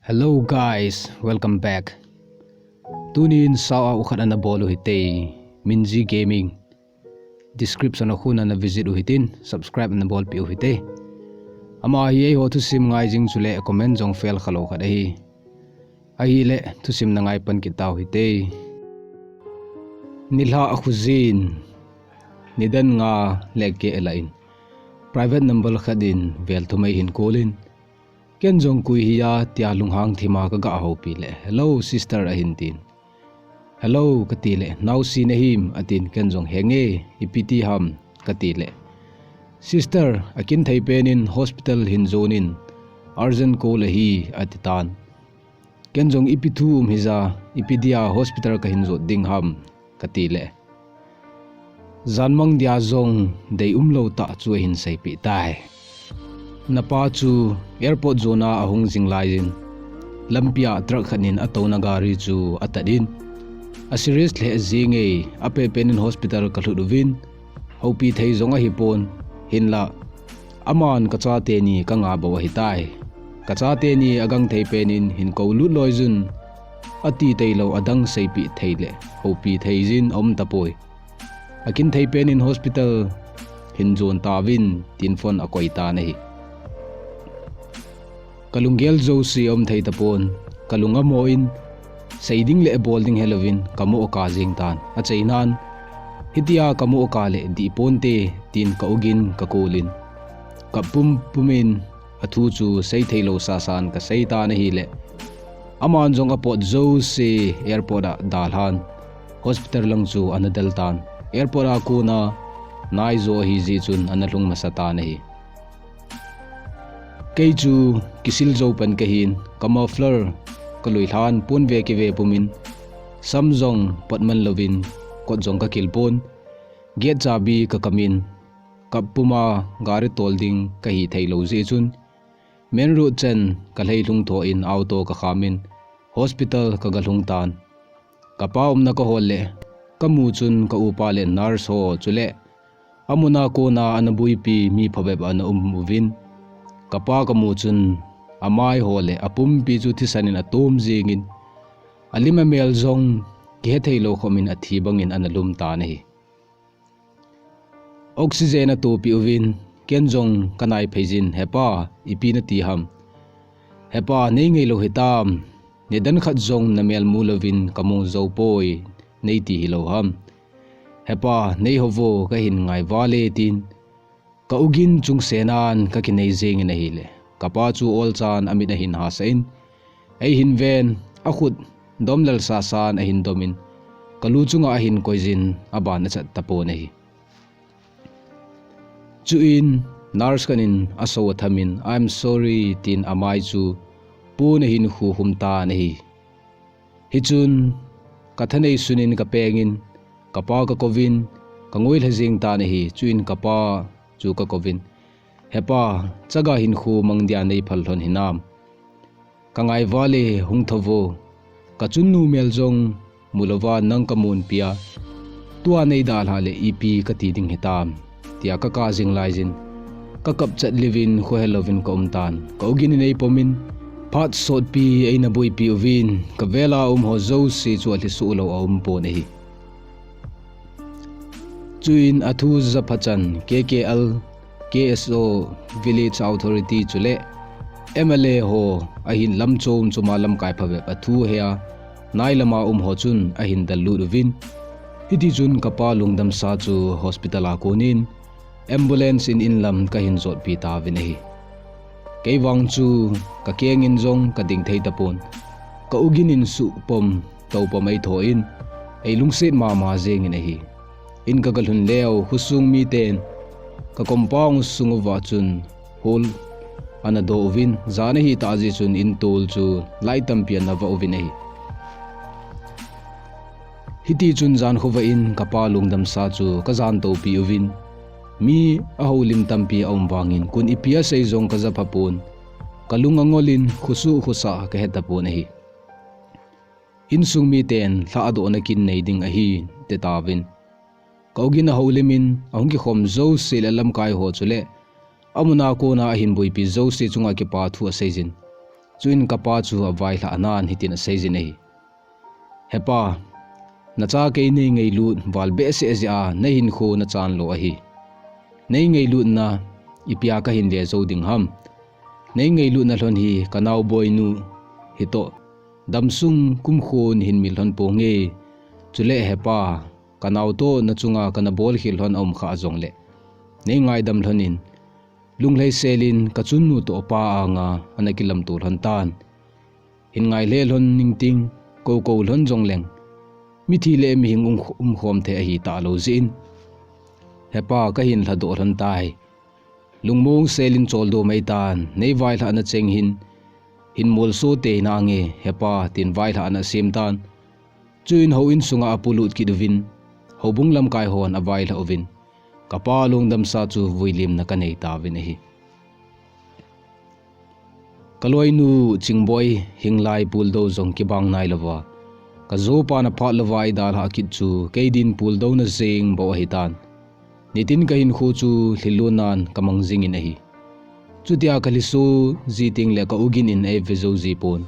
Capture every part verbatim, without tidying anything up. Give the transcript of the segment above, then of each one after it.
Hello guys, welcome back. Tunin shout out khat ana bol u hite, Minji Gaming. Description a khun ana visit u hitin, subscribe ana bolpeh u hite. Ama hi eiho thusim ngai jing chule comment jong fel khalou khat ahi. Ahile thusim na ngai pan kit tau hite. Nilhah a khujin, nidan nga le keh a lah in, private number khat in vel thum eihin call in, ken jong koi hia tia lunghang thima kaga houpi le, hello sister ahin tin. Hello kati le, naosen nahim atin, ken jong henge, ipi ti ham kati le, sister, akinthei pen in hospital hin jon in, urgent call ahi ati tan. Ken jong ipi thu um hija, ipi dia hospital kahin jot ding ham kati le, janmang dia jong dei umlou tah chu ahin seipeh tai. Napa chu airport jona ahung jing laiyin, lampia truck khat in atouna gari chu atat in, a serious lheh jenge, apehpen in hospital kalhut uvin, houpi thei jong ahipon, hinla aman kachate ni kangah bou ahitai. Kachate ni agangthei pen in hin koulut loijun, ati tailou adang seipeh thei le houpi thei jin aum tapoi. Akinthei pen in hospital hin jon tauvin tin phone akoi tan ahi. Kalunggel jouse aum thei tapon, kalung amo in, sei ding le bol ding helouvin kamoh kajing tan. Achainan, hitia kamoh ka le dih ponte tin ka-ugin ka-call in, kap pumpum in, athu chu sei theilou sasan kasei tan ahile, aman jong apot jouse airport a dalhan, hospital lang chu ana del tan. Airport a kona naijo ahijeh chun ana lhung masa tan ahi. Kei chu kisil jou pan kahin, ka muffler kalui lhan, ponve kive pumin, sam jong potman louvin, kot jong kakil pon, gate chabi kakamin, kap puma gari tol ding kahi theilou jeh chun, main road chan kalhei lhung thoh in auto kakhamin, hospital kaga lhung tan. Kapa umna kahol le, kamu chun ka-upa le nurse ho chule, amuna kona ana boipi mi phabep ana um uvin. Kapa kamu chun, amai ho le apumpi chu thisan in atom jingin, alim amel jong kihe theilou khomin athi bangin ana lum tan ahi. Oxygen atohpeh uvin, ken jong kanai phei jin, hepa, ipi nati ham? Hepa, nei ngailou hitam, nidan khat jong namel mu louvin kamu jou poi, neiti hilou ham? Hepa, nei houvo, kahin ngai vale tin, ka-ugin chungsenan kakinei jingin ahile, kapa chu olchan amit ahin hahsah in, eihin ven, akhut domlel sasan ahin domin, kalu chunga ahin koijin, aban achat tapon ahi. Chuin nurse khat in asou athamin, I'm sorry tin amai chu pon ahin khukhum tan ahi. Hichun kathanei sunin kapengin, kapa kakouvin, kangoilha jing tan ahi. Chuin kapa chu kakouvin, hepa, chaga hinkho mang dia neiphal lhon hinam? Kangai vale, hung thovo, kachunnu mel jong mulouva nang kamunpia, tua neidalhah le ipi kati ding hitam? Tia kaka jing laijin, kakap chat liuvin khohelouvin kaum tan. Ka-ugin in eipomin, phat sotpi eina boipi uvin, kavela umho jouse chu alhisoh lou aumpon ahi. Chuin athu japhachan K K L, K S O, Village Authority chule M L A ho ahin lam chom choma lamkai phabep athu hea, nailama umho chun ahin dellut uvin. Hitichun kapa lungdamsa chu hospital a konin ambulance in inlam kahin jotpi tauvin ahi. Keivang chu kakengin jong kading thei tapon, ka-ugin in suhpom toupom eithoh in, eilungset mama jengin ahi. In kagalhun leu, khosung miten ka compound sung uva chun hol ana doh uvin, jan ahitah jeh chun in tol chu light tampi ana vah uvin ahi. Hitichun jan khovah in kapa lungdamsa chu kajan toupi uvin, mi ahoulim tampi aum vangin kon ipi asei jong kajapha pon, kalung angolin khosuh khosah kahetapon ahi. Insung miten lhahdohna kin nei ding ahi, titauvin, ka-ugin ahoulimin, ahung kikhom jouse le lamkaiho chule amuna kona ahin boipi jouse chunga kipa thu aseijin, Chuin kapa chu availhah nan hitin aseijin ahi. Hepa, nacha kei neingailut val behseh jeh a nahinkho nachan lo ahi. Neingailutna ipia kahin le jou ding ham. Neingailutna lhon hi kanao Boinu hitoh damsung kumkho nahin mil lhon ponge. Chule hepa, kanao toh nachunga kana bolkhel lhon aum kha jongle neingaidam lhon in. Lunglhai selin kachunnu toh apa anga ana kilamto lhon tan. Hin ngai le lhon ningting, kou kou lhon jongleng mithi le mihing um, umkhom thei ahi talou jeh in, hepa, kahin lhadoh lhon tai. Lungmong selin choldo mai tan, neivailhahna cheng hin, hin molso tei nange, hepa, tin vailhahna asem tan. Chuin houin sunga apolut kit uvin, houbung lamkai hon availhah uvin, kapa lungdamsa chu vuilimna kanei tauvin ahi. Kaloinu Chingboi, hinglai puldou jong kibang nailouva, kajopa na phat louva eidalhah kit chu keidin puldouna jeng bou ahitan. Nitin kahinkho chu lhilunnan kamang jingin ahi. Chutia kalhiso ji tengle ka-u Gin in eivejou ji pon.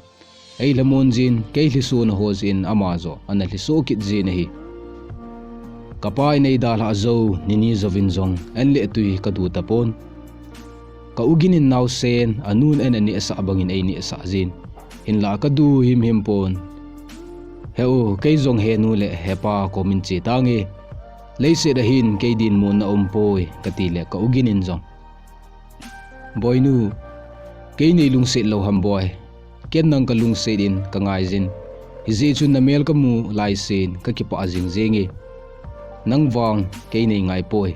Eilhamon jin, kei lhisona ho jeh in ama joh ana lhiso kit jin ahi. Kapa in eidalhah jou nini jouvin jong an le tui kadu tapon. Ka-u Gin in naosen anun an anehsah bangin einehsah jin, hinlah kadu himhim pon. He-u, kei jong henu le hepa komin che tange. Leiset ahin kei dinmun aumpoi, katile ka-u Gin in jong, Boinu, kei neilungset lou ham boi. Ken nang kalungset in kangaijin. Hijeh chun namel kamu laisin kakipah jing jenge. Nang vang kei neingaipoi.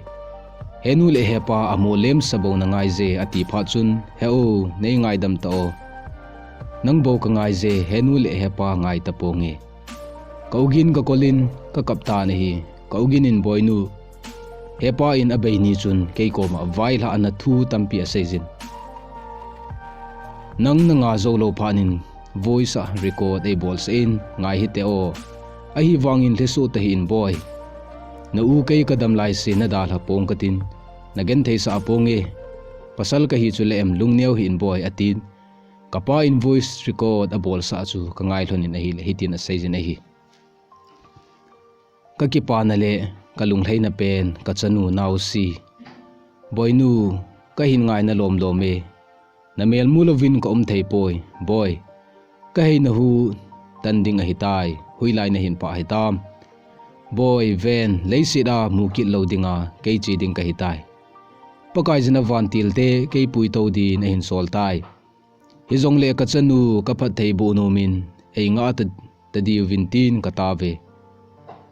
Henu le hepa amolem sabou nangaije ati phat chun, he-u, neingaidam tao. Nang bou kangaije, henu le hepa ngai taponge. Ka-u Gin kakolin kakap tan ahi. Ka-u Gin in, Boinu, hepa in abei ni chun kei koma vailhahna thu tampi aseijin. Nang nanga jou lou phat in voice a record eibolsah in ngai hite o. Ahivangin lhesoh tahih in boi. Na-u kei kadam laise nadalha pong katin, nagentheisah ponge. Pasal kahi chule em lungneo hih in boi atin. Kapa in voice record abolsah chu kangai lhonin ahile hitin aseijin ahi. Kakipana le kalunglhaina pen kachanu naosi. Boinu, kahin ngaina lomlom e. Namel mu louvin kaum theipoi, boi. Kaheina hu tan ding ahitai, hoilai nahin pah hitam. Boi, ven, leiset a mu kit lou dinga kei che ding kahitai. Pakaiyin avantil te kei puitou din ahin sol tai. Hijongle kachanu kaphattheiboh nomin eingah ta, tadiuvin tin katave.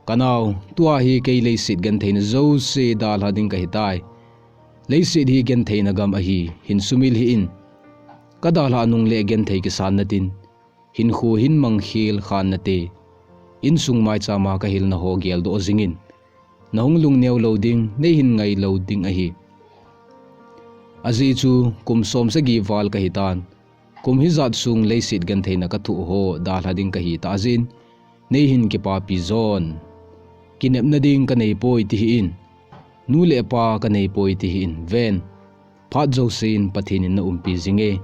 Kanao, tua hi kei leiset gentheina jouse dalha ding kahitai. Leiset hi gentheina gam ahi, hin sumil hih in. Kadalha nungle genthei kisan natin, hinkho hin mangkhel khan nate. Insung maichama kahilna ho geldoh jingin. Nahung lungneo lou ding, neihin ngai lou ding ahi. Ajeh chu kum som sagi val kahitan. Kum hijat sung leiset gentheina kathoh ho dalha ding kahitah jeh in, neihin kipapi jon. Kinepna ding kaneipoi tihih in. Nu le pa kaneipoi tihih in, ven. Phat jousen Pathen in naumpi jinge.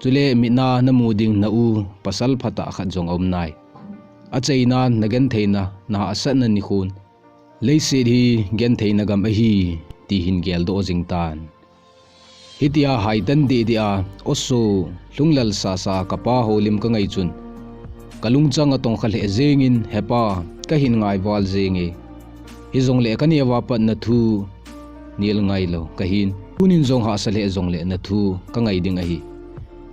Chule mitna namu ding na-u pasal phatah khat jong aum nai. Achainan nagentheina, nahahsatna nikhon, leiset hi gentheina gam ahi, ti hin geldoh jing tan. Hitia haitan dehdeh a, oso, lhunglel sasa kapa houlim kangai chun, kalungchang atongkha lheh jengin, hepa, kahin ngaival jenge. Hijongle kaneova pat nathu nel ngailou kahin. Tunin jong hahsa lheh jongle nathu kangai ding ahi.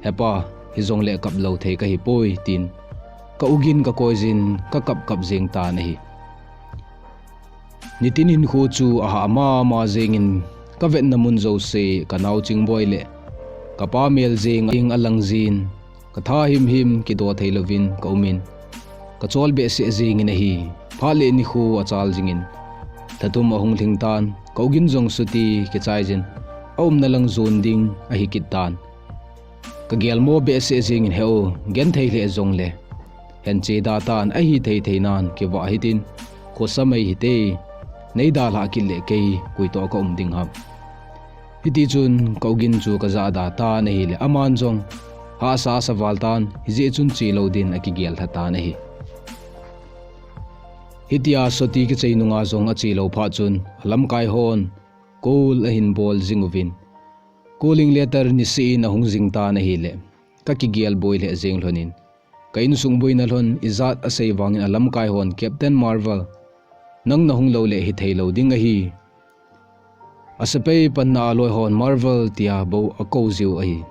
Hepa, hijongle kap lou thei kahipoi, tin ka-u Gin kakoiyin kakap kap jeng tan ahi. Nitin hinkho chu ahah mama jengin, kavetna mun jouse kanao Chingboi le kapa mel jeng alang jin, katha himhim kido theilouvin kaumin, kachol behseh jengin ahi. Phat le nikho achal jingin, lhathum ahung lhing tan, ka-u Gin jong chuti kichaiyin aumna lang jon ding ahi kit tan. Kagelmo behseh jengin, he-u, genthei lheh jongle, henche da tan, ahithei theinan kivah hitin, khosa mai hite, neidalhah kit le kei koitoh kaum ding ham. Hitichun ka-u Gin chu kajahda tan ahile, aman jong Hahsa asa val tan, hijeh chun che lou din akigel lha tan ahi. Hitia sotty kichai nunga jong ache lou phat chun, alamkai hon call ahin bol jing uvin, calling letter niseh in ahung jing tan ahile, kakigel boi lheh jeng lhonin, ka insung boina lhon ijat asei vangin alamkai hon, Captain Marvel, nang nahung lou le hithei lou ding ahi. Asepai panna a loi hon Marvel tia bou akou jiu ahi.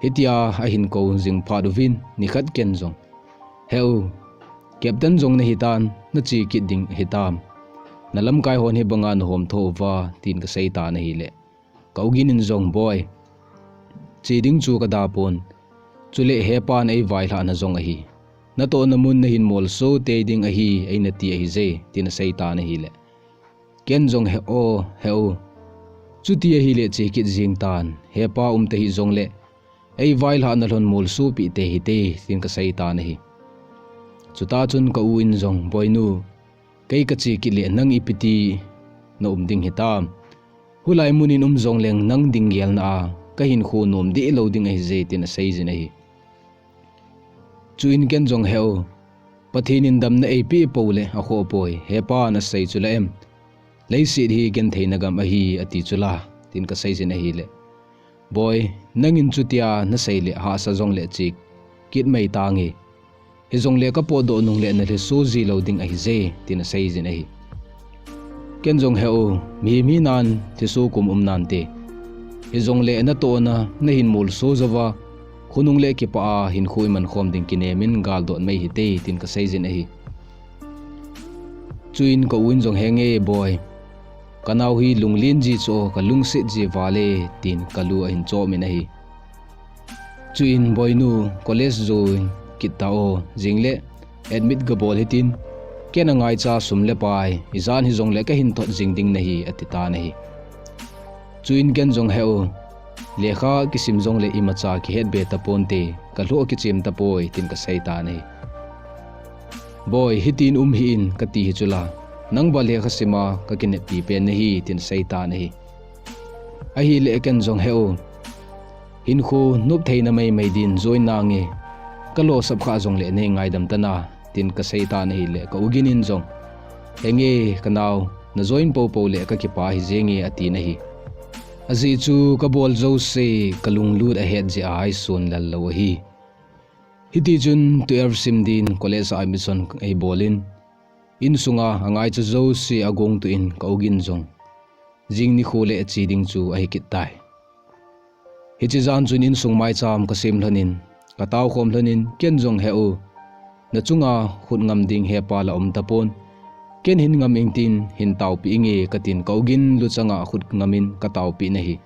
Hitia ahin kou jing phat uvin, nikhat ken jong, He u, Captain jong nahi tan, nache kit ding ahi tam. Nalamkai hon hibanga nahom tho uva, tin kasei tan ahile, ka ugin in jong, Boi, che ding chu kada pon. Chule hepan eivailhahna jong ahi. Natohna mun nahin molso tei ding ahi, eina ti ahije, tin asei tan ahile, ken jong, He o, he u, chuti ahile che kit jing tan, hepa um tahih jongle, eivailhahna lhon molsopeh tei hite, tin kasei tan ahi. Chuta chun ka u in jong, Boinu, kei kache kit le nang ipi ti naum ding hitam. Hulai munin um jongleng nang ding gelna a kahinkho nom deh lou ding ahije, tin asei jin ahi. Chuin ken jong, He u, Pathen in damna eipeh poule akhoh poi, hepan asei chula em. Leiset hi gentheina gam ahi ati chula, tin kasei jin ahile, Boi, nangin chutia nasei le hahsa jongle che kit mai tange. Hijongle kapotdoh nungle nalhiso ji lou ding ahije, tin asei jin ahi. Ken jong, He u, mihem hinan thiso kum um nante. Hijongle natohna nahin molso jouva, khonung le kipah a hinkho iman khom ding kinem in galdot mai hite, tin kasei jin ahi. Chuin ka u in jong, Henge Boi, kanao hi lunglen ji chu, kalungset ji vale, tin kalu ahin chom in ahi. Chuin, Boinu, college join kit ta o, jingle admit gabol hitin, ken angaicha sum le pai ijat hijongle kahin thot jing ding nahi, ati tan ahi. Chuin ken jong, He u, lekha kisim jongle imacha kihetbe taponte, kalhoh kichem tapoi, tin kasei tan ahi. Boi, hitin um hih in kati hi chula, nangba lekha sima kakineppi pen nahi, tin asei tan ahi. Ahile ken jong, He u, hinkho noptheina maimai din join nange, kalosap kha jongle neingaidam tan a, tin kasei tan ahile ka ugin in jong, Henge kanao, najoin poupou le kakipah hijenge, atin ahi. Ajeh chu kabol jouse kalunglut ahet jeh a eison lal lou ahi. Hitichun twelve sim din college a admission eibolin, insunga angaicha jouse agongtuh in ka ugin jong jing nikho le che ding chu ahi kit tai. Hiche jan chun insung maicham kasem lhonin, kataokhom lhonin, ken jong, He u, nachunga khut ngam ding hepa la um tapon, ken hin ngam ing tin hin taopeh inge, katin ka ugin luchanga khut ngamin kataopeh in ahi.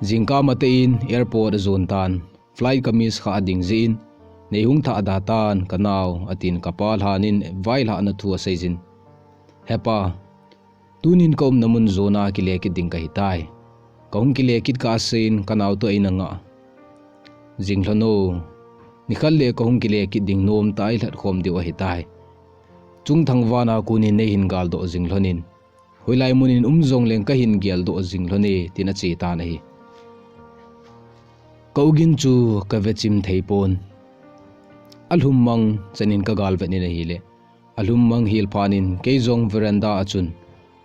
Jingkah matah in airport ajon tan, flight kamiss kha ading jeh in, Neihung thah da tan kanao, atin kapa lhan in vailhahna thu aseijin, Hepa, tunin kaumna mun jona kile kit ding kahitai. Kahung kile kit kah a seiyin kanao toh eina ngah jing lhon o. Nikhat le kahung kile kit ding nomtah a ilhat khom diu ahitai. Chungthang vana konin neihin galdoh jing lhonin, hoilai munin um jongleng kahin geldoh jing lhone, tin ache tan ahi. Ka ugin chu kavechim theipon, alhum mang chanin kagalvet in ahile, alhum mang hil phatnin keijong veranda a chun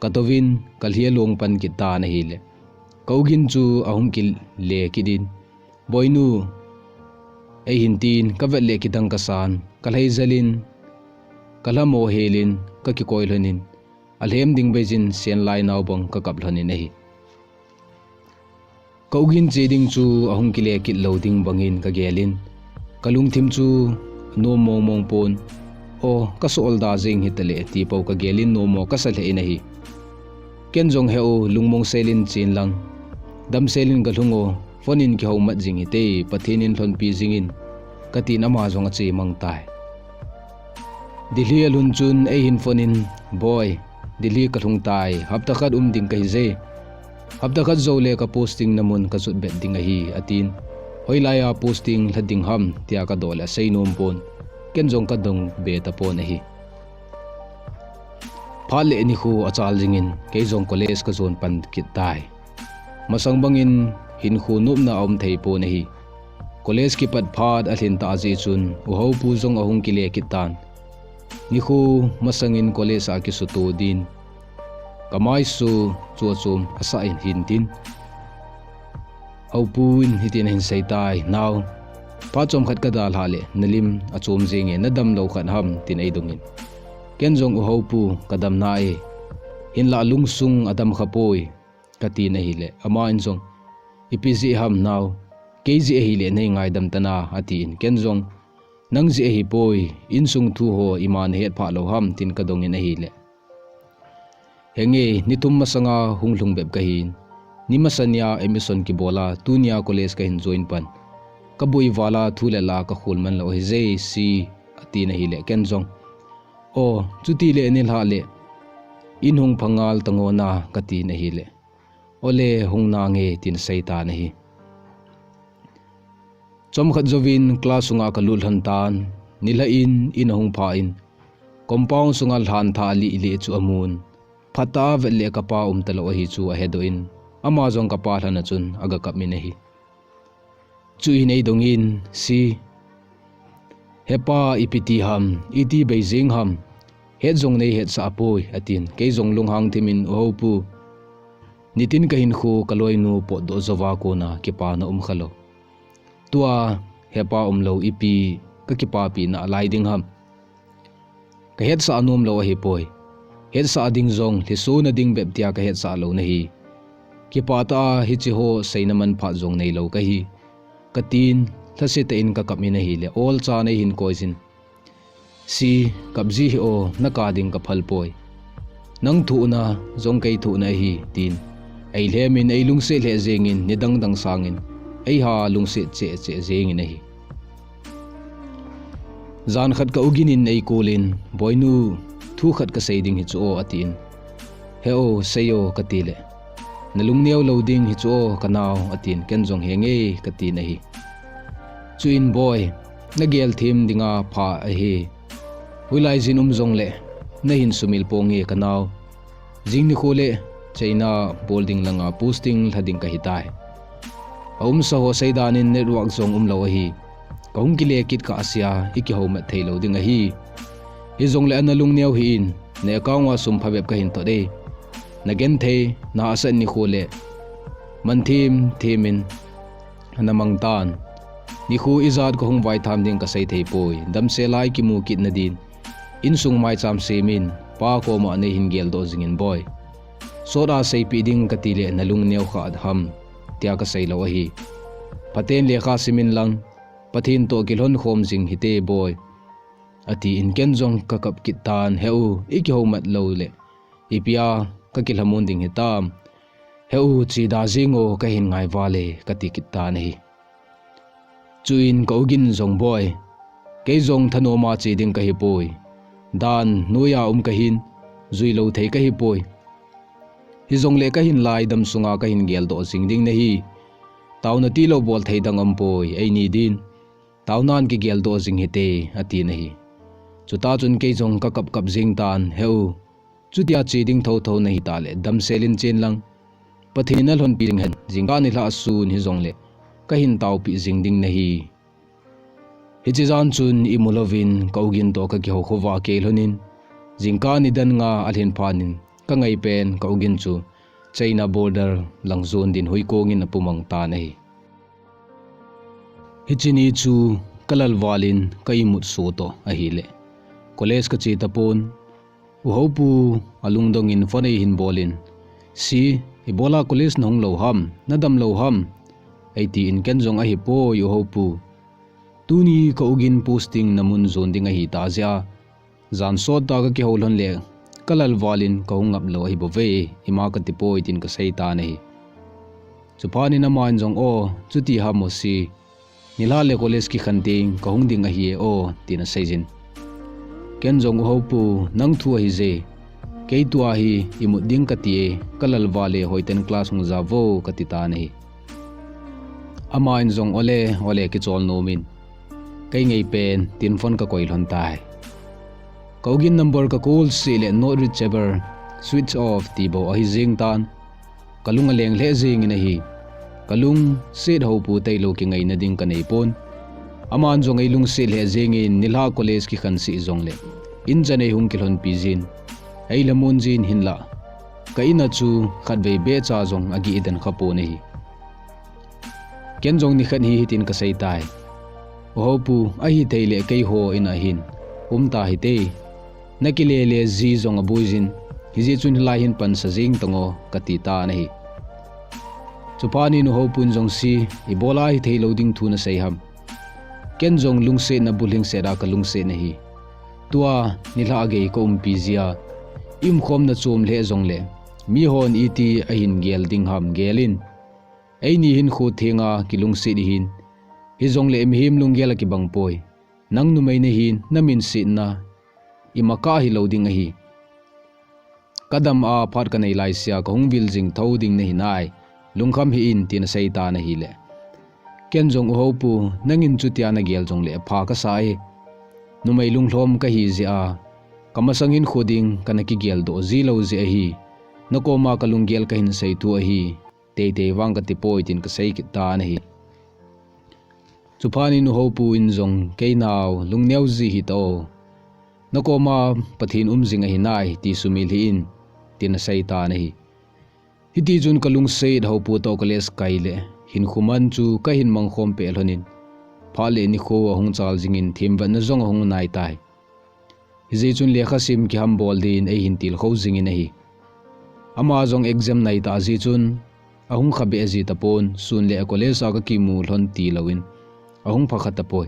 katouvin kalhi along pan kit tan ahile, ka ugin chu ahung kile kit in, Boinu, eihin tin, kavet le kidang kasan, kalhai jelin, kalhamo helin, kakikoi lhonin, alhem ding beijin senlai nao bang kakap lhonin ahi. Ka ugin che ding chu ahung kile kit lou ding bangin kagelin, kalungthim chu nom mongmong pon, o, kasol da jeng hitale tipou kagelin nommo kasa lheh in ahi. Ken jong, He u, lungmong selin chen lang, damselin galhung o, phone in kihoumat jing hite, Pathen in lhonpi jingin, katin ama jong ache mang tai. Delhi alhun chun eihin phone in, Boi, Delhi kalhung tai, hapta khat um ding kahije. Hapta khat joule ka posting na mun kajot bet ding ahi, atin. Hoilai a posting lha ding ham, tia kadoh le asei nom pon, ken jong kadong be tapon ahi. Phat le nikho achal jingin, keijong college kajon pan kit tai. Masang bangin hinkho nopna aum theipon ahi. College kipat phat alhin ta jeh chun, u Hopu jong ahung kile kit tan. Nikho masangin college a kisuto din. Kamai su chu achom asa in hintin. Hopu in hitin ahin seitai, "Nao, phat chomkhat kadalhah le, nalim achom jenge, nadam lou khat ham?" tin eidongin. Ken jong, "U Hopu, kadam nai. Hinlah lungsung adam khapoi," katin ahile, aman jong, "Ipi jeh ham nao, kei jeh ahile nei ngaidam tan a," atin. Ken jong, "Nang jeh ahipoi, insung thu ho ima nahet phah lou ham?" tin kadongin ahile. Henge, ni thum masanga hung lhung bep kahin. Ni masa nia admission kibol a, tunia college kahin join pan. Kaboi val a thu le la kakhol man lou ahije si, atin ahile, ken jong, "O, chuti le nilhah le in hung phangal tango na," katin ahile. "Ole, hung nange," tin aseitan ahi. Chomkhat jouvin class sunga kalut lhon tan, nilhah in, in ahung pha in, compound sunga lhan thah lih lih chu amun. Phatah a vet le kapa um talou ahi chu ahedoh in, ama jong kapa lhon a chun aga kap in ahi. Chuin eidongin, "Si, hepa, ipi ti ham, iti bei jing ham, het jong nei hetsah poi," atin. Kei jong lunghang thimin, "U Hopu, nitin kahinkho kaloinu potdoh jouva kona kipana um khalou. Tua hepa umlou ipi kakipapina lai ding ham. Kahetsah nom lou ahipoi. Hetsah ding jong lhisona ding bep tia kahetsah lou nahi. Kipah tah a hiche ho seina manphat jong neilou kahi," katin, lhasetah in kakap in ahile, olchan eihin koijin. "Si, kap ji hih o, naka ding kaphal poi. Nang thohna jong kei thohna ahi," tin eilhem in, eilungset lheh jengin, nidang dang sangin eiha lungset cheh cheh jengin ahi. Jan khat ka ugin in eikol in, "Boinu, thu khat kasei ding hi chu o," atin. "He o, sei o," kati le, "Nalungneo lou ding hi chu o, kanao," atin. Ken jong, "Henge," katin ahi. Chuin, "Boi, nagel them dinga pha ahi. Hoilai jin um jongle nahin sumil ponge, kanao. Jing nikho le China bol ding langa posting lha ding kahitai. Aumsa ho seidan in network jong umlou ahi. Kahung kile kit kah sea, ikihoumat theilou ding ahi. Hijongle ana lungneo hih in, na account a sum phabep kahin tot e. Nagenthei, na asat nikho le man them them in ana mang tan. Nikho ijat kahung vaitham ding kasei thei poi. Damsel a ikimu kitna din insung maicham semin, pa koma neihin geldoh jingin, boi. Sot a seipeh ding kati le nalungneo kha ham, tia kasei lou ahi. Phaten lekha simin lang, Pathen toh kilhon khom jing hite, boi," atin. Ken jong kakap kit tan, "He u, ikihoumat lou le ipia kakilhamon ding hitam? He u, cheda jing o, kahin ngai vale," kati kit tan ahi. Chuin ka ugin jong, "Boi, kei jong thanoma che ding kahipoi. Dan noiya um kahin, juilou thei kahipoi. Hijongle kahin lai dam sunga kahin geldoh jing ding nahi. Taona tilou bol thei dang umpoi, eini din. Taonan kigeldoh jing hite," atin ahi. Chutah chun kei jong kakap kap jing tan, "He u, chutia che ding thotho nahi tah le damsel in chen lang. Pathen in alhonpi ding hen, jingkah nilhah sun hijongle kahin taopeh jing ding nahi." Hiche jan chun imu louvin ka ugin toh kakihou khova kei lhonin, jingkah nidan nga alhin phat in ka ngaipen ka ugin chu China border lang jon din huikong in apumang tan ahi. Hiche ni chu ka lalval in ka imut so toh ahile, college kache tapon. U Hopu alungdong in phone eihin bol in, "Si, ibola college nahung lou ham, nadam lou ham?" eitin. Ken jong, "Ahipoi, U Hopu. Tuni ka ugin posting namun jon ding ahitah jeh a, jan sot tah kakihou lhon le ka lalval in kahung ngap lou ahibouve, ima kati poi," tin kasei tan ahi. Chuphat in aman jong, "O, chuti ham o si. Nilhah le college kikhen ding kahung ding ahi e o," tin asei jin. Ken jong, "U Hopu, nang thu ahije. Kei tua hi imut ding kati e, ka lalval le hoiten class hung ja vo," kati tan ahi. Aman jong, "Ole, ole, kichol nom in. Kei ngaipen," tin phone kakoi lhon tai. Ka ugin number ka call seh le not reachable, switch off ti bou ahi jeng tan. Ka lung aleng lheh jeng in ahi. Ka Kalungset houpu tailou kingaina ding kanei pon. Aman jong eilungset lheh jengin nilhah college kikhen seh jongle in chan eihung kilhonpi jin, eila mun jin hinlah ka in a chu khatvei beh cha jong agih den kha pon ahi. Ken jong nikhat hi hitin kasei tai. U houpu, ahithei le keiho in a hin um ta hite. Nakile le ji jong aboi jin, hijeh chun hilai hin pansa jeng tango kati tan ahi. Chuphat in u houpun jong si, ibola hithei lou ding thu nasei ham? Ken jong lungsetna bulhingset a kalungset nahi. Tua nilhah gei kaumpi jia iumkhomna chom lheh jongle mihon iti ahin gel ding ham gel in. Eini hinkho thenga kilungset ihin, hijongle mihem lunggel akibang poi. Nang numei nahin, naminsetna ima kah hilou ding ahi. Kadam a phat kanei laisia kahung vil jing thou ding nahi nai. Lungkham hih in tin asei tan ahile, ken jong u houpu, nangin chutia nagel jongle pha kasa e. Numei lunglhom kahi jeh a kamasang hinkho ding kana kigeldoh ji lou jeh ahi. Nakoma kalunggel kahin sei thu ahi. Teitei vang kati poi tin kasei kit tan ahi. Chuphat in u houpu in jong, kei nao, lungneo ji hita o. Nakoma Pathen um jing ahi nai, ti sumil hih in, tin asei tan ahi. Hiti chun kalungset houpu toh college kai le hinkho man chu kahin mangkhom peh lhonin, phat le nikho ahung chal jingin themvetna jong ahung nai tai. Hijeh chun lekhasim kihambol din eihin tilkhou jingin ahi. Ama jong exam nai tah jeh chun ahung kha beh ji tapon, sun le college a kakimu lhon tilouvin ahung pha kha tapoi.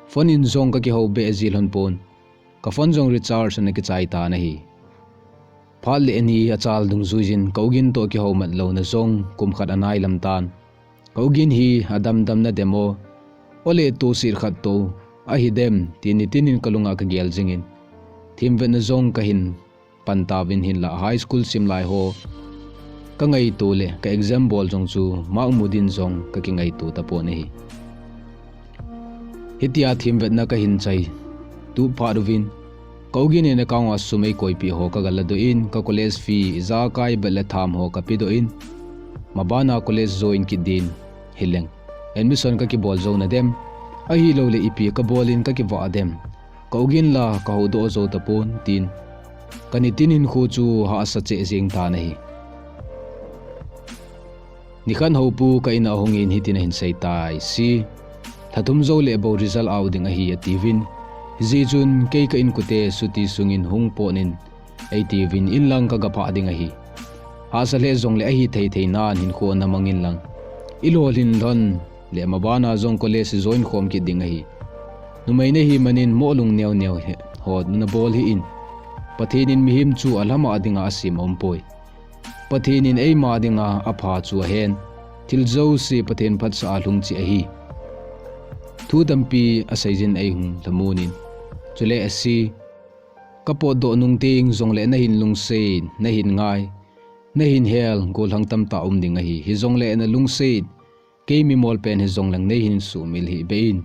Phone in jong kakihou beh ji lhon pon, ka phone jong recharge ana kichai tan ahi. Phat le ani achal dungjuiyin ka ugin toh kihoumat louna jong kum khat anai lam tan. Ka ugin hi adamdam nadem o, ole tohset khat toh ahi dem, tin nitinin kalunga kagel jingin, themvetna jong kahin pan tauvin, hinlah high school sim lai ho kangaito le ka exam bol jong chu mark mu din jong kakingaito tapon ahi. Hitia themvetna kahin chai tup phat uvin, ka ugin in account a sum eikoipeh ho kagaladoh in, ka college fee ijakai bet le tham ho kapedoh in, mabana college join kit din hileng admission kakibol jou nadem, ahiloule ipi kabol in kakivah dem, ka ugin la kahoudoh jou tapon, tin kanitin hinkho chu hahsa cheh jeng tan ahi. Nikhat houpu ka in a ahungin hitin ahin sei tai, si, lha thum jou le bou result out ding ahi, atiuvin. Hijeh chun kei ka inkote chuti sungin hung potnin, eitiuvin, inlang kagaphah ding ahi. Hahsa lheh jongle ahithei thei nan hinkho namang inlang, ilolhin lhon le mabana jong college join khom kit ding ahi. Numei nahi manin moh lung neo neo ho nabol hih in. Pathen in mihem chu alhamah dinga asem aumpoi. Pathen in eima dinga apha chu ahen. Thil jouse Pathen phatsah a lhung cheh ahi. Thu tampi aseijin eihung lhamon in. Chule asi, kapotdoh nung teng jongle nahin lungset, nahin ngai, nahin hel, gollhang tamtah um ding ahi. Hijongle nalungset, kei mimol pen hijongleng neihin sumil hih beh in.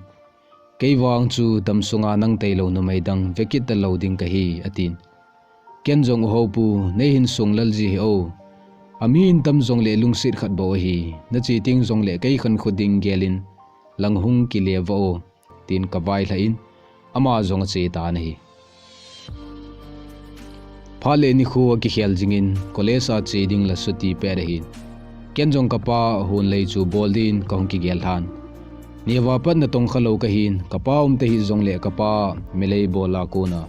Kei vang chu damsunga nang tailou numei dang vekit talou ding kahi, atin. Ken jong, u houpu, neihin songlel ji hih o. Ami in tam jongle lungset khat bou ahi. Nache teng jongle kei khankho ding gelin lang hung kile va o, tin kavailhah in, ama jong ache tan ahi. Phat le nikho akikhel jingin, college a che ding la chuti pet ahin. Ken jong kapa honlei chu bol din kahung kigel lhan. Neva pat natong khalou kahin, kapa umta hih jongle kapa melei bol a kona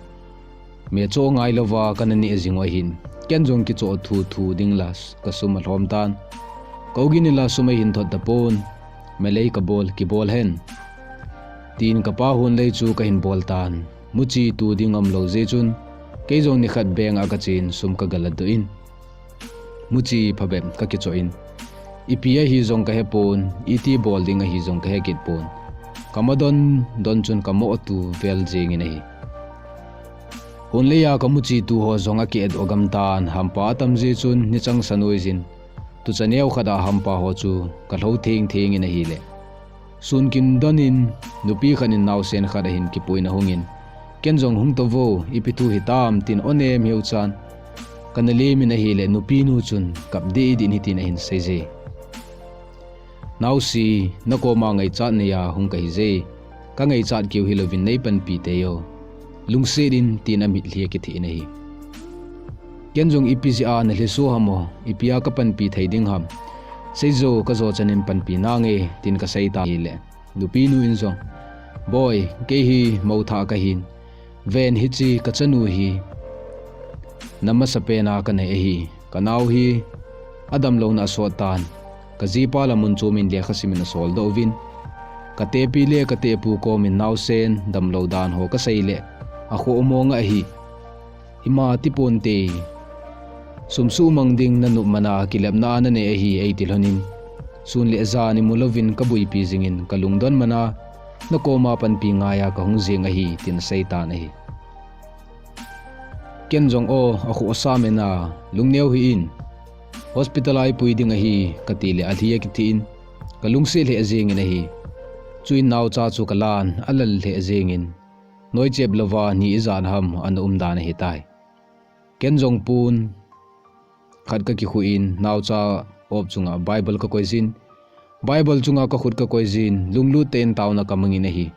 mecho ngailouva kana neh jing u ahin. Ken jong kichoh thuthu ding la kasum alhom tan. Ka ugin in la sum eihin thot tapon. Melei kabol, kibol hen, tin kapa honlei chu kahin bol tan. Muchi tu ding umlou jeh chun, kei jong nikhat bank a kachen sum kagaladoh in, muchi phabep kakichoh in, ipi ahi jong kahepon, iti bol ding ahi jong kahekit pon. Kama don don chun kamoh tu vel jengin ahi. Honlei a kamuchi tu ho jong akietdoh gamtan, hampa atam jeh chun nichang sa noijin, tucha neo khat a hampa ho chu kalhou theng thengin ahile, sun kin donin, nupi khat in naosen khat ahin kipuiyin ahungin, ken jong hung tauvo, ipi thu hitam, tin onem heuchan kana lemin ahile, nupinu chun kap deh deh in hitin ahin seije. Naosen, nakoma ngaichat neiya hung kahi je. Kangaichat keu hilouvin neipanpi tei o. Lungset in, tin amitlhi akithe in ahi. Ken jong ipi jeh a nalhiso ham o, ipi a kapanpi thei ding ham. Seijo, kajo chan in panpi nange, tin kasei tan ahile. Nupinu in jong, Boi, kei hi mou thah kahin. Ven, hiche kachanu hi namasapen a kanei ahi. Kanao hi adamlouna asot tan. Kajipa la mun chom in lekha sim in asol doh uvin. Katepi le katepu kom in naosen damlou dan ho kasei le akhoh mong ahi. Ima tiponte. Sum sumang ding nanop man a kilepna nanei ahi eiti lhon in. Sun le jan imu louvin kabuipi jing in kalungdon man a nakoma panpi ngaiya kahung jeng ahi, tin asei tan ahi. Ken jong, O, akhoh asam e na, lungneo hih in. Hospital a ipui ding ahi, kati le alhi akithe in. Kalungset lheh jeng in ahi. Chuin naocha chu kalan, alal lheh jeng in. Noichep louva ni ijat ham ana um dan ahitai. Ken jong pon khat kakikhu in naocha op chunga Bible kakoi jin. Bible chunga kakhut kakoi jin, lunglut tah in taona kamang in ahi.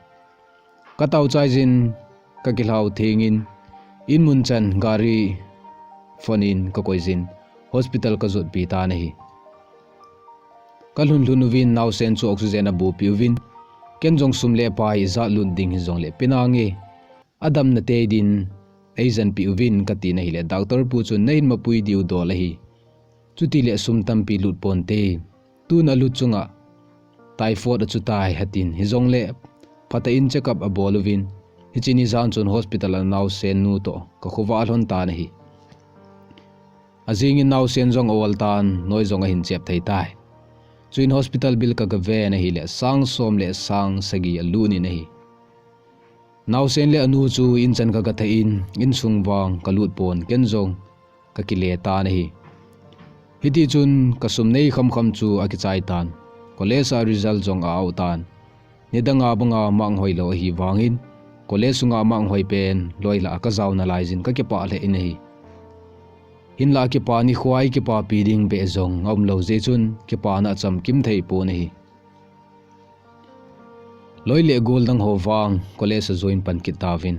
Katao chai jin, kakilhau theng in, in mun chan gari phone in kakoi jin, hospital kajotpi tan ahi. Kalhun lhun uvin naosen chu oxygen abupi uvin, ken jong sum le pai ijat lut ding hijongle pe nange. Adamna tei din eijenpi uvin kati na hile, doctor pu chun nahin mapui diu dol ahi. Chuti le sum tampi lut ponte. Tun alut chunga typhoid achu tai atin, hijongle phatah in check up abol uvin, hiche ni jan chun hospital a naosen nu toh kakhovah alhon tan ahi. Ajing in naosen jong aol tan, noi jong ahin chep thei tai. Chuin hospital bill kagaven ahile, sang som le sang sagi alut in ahi. Naosen le anu chu in chan kagathah in, insung vang kalut pon, ken jong kakile tan ahi. Hiti chun kasum nei khamkham chu akichai tan. College a result jong a-out tan. Nidanga banga mark hoilou ahi vangin, college sunga mark hoi pen loilah a kajao nalai jin kakipah lheh in ahi. Hinlah kipa nikho a ikipapi ding beh jong aumlou jeh chun kipana achamkim thei pon ahi. Loi le gol dang ho vang college a join pan kit tauvin.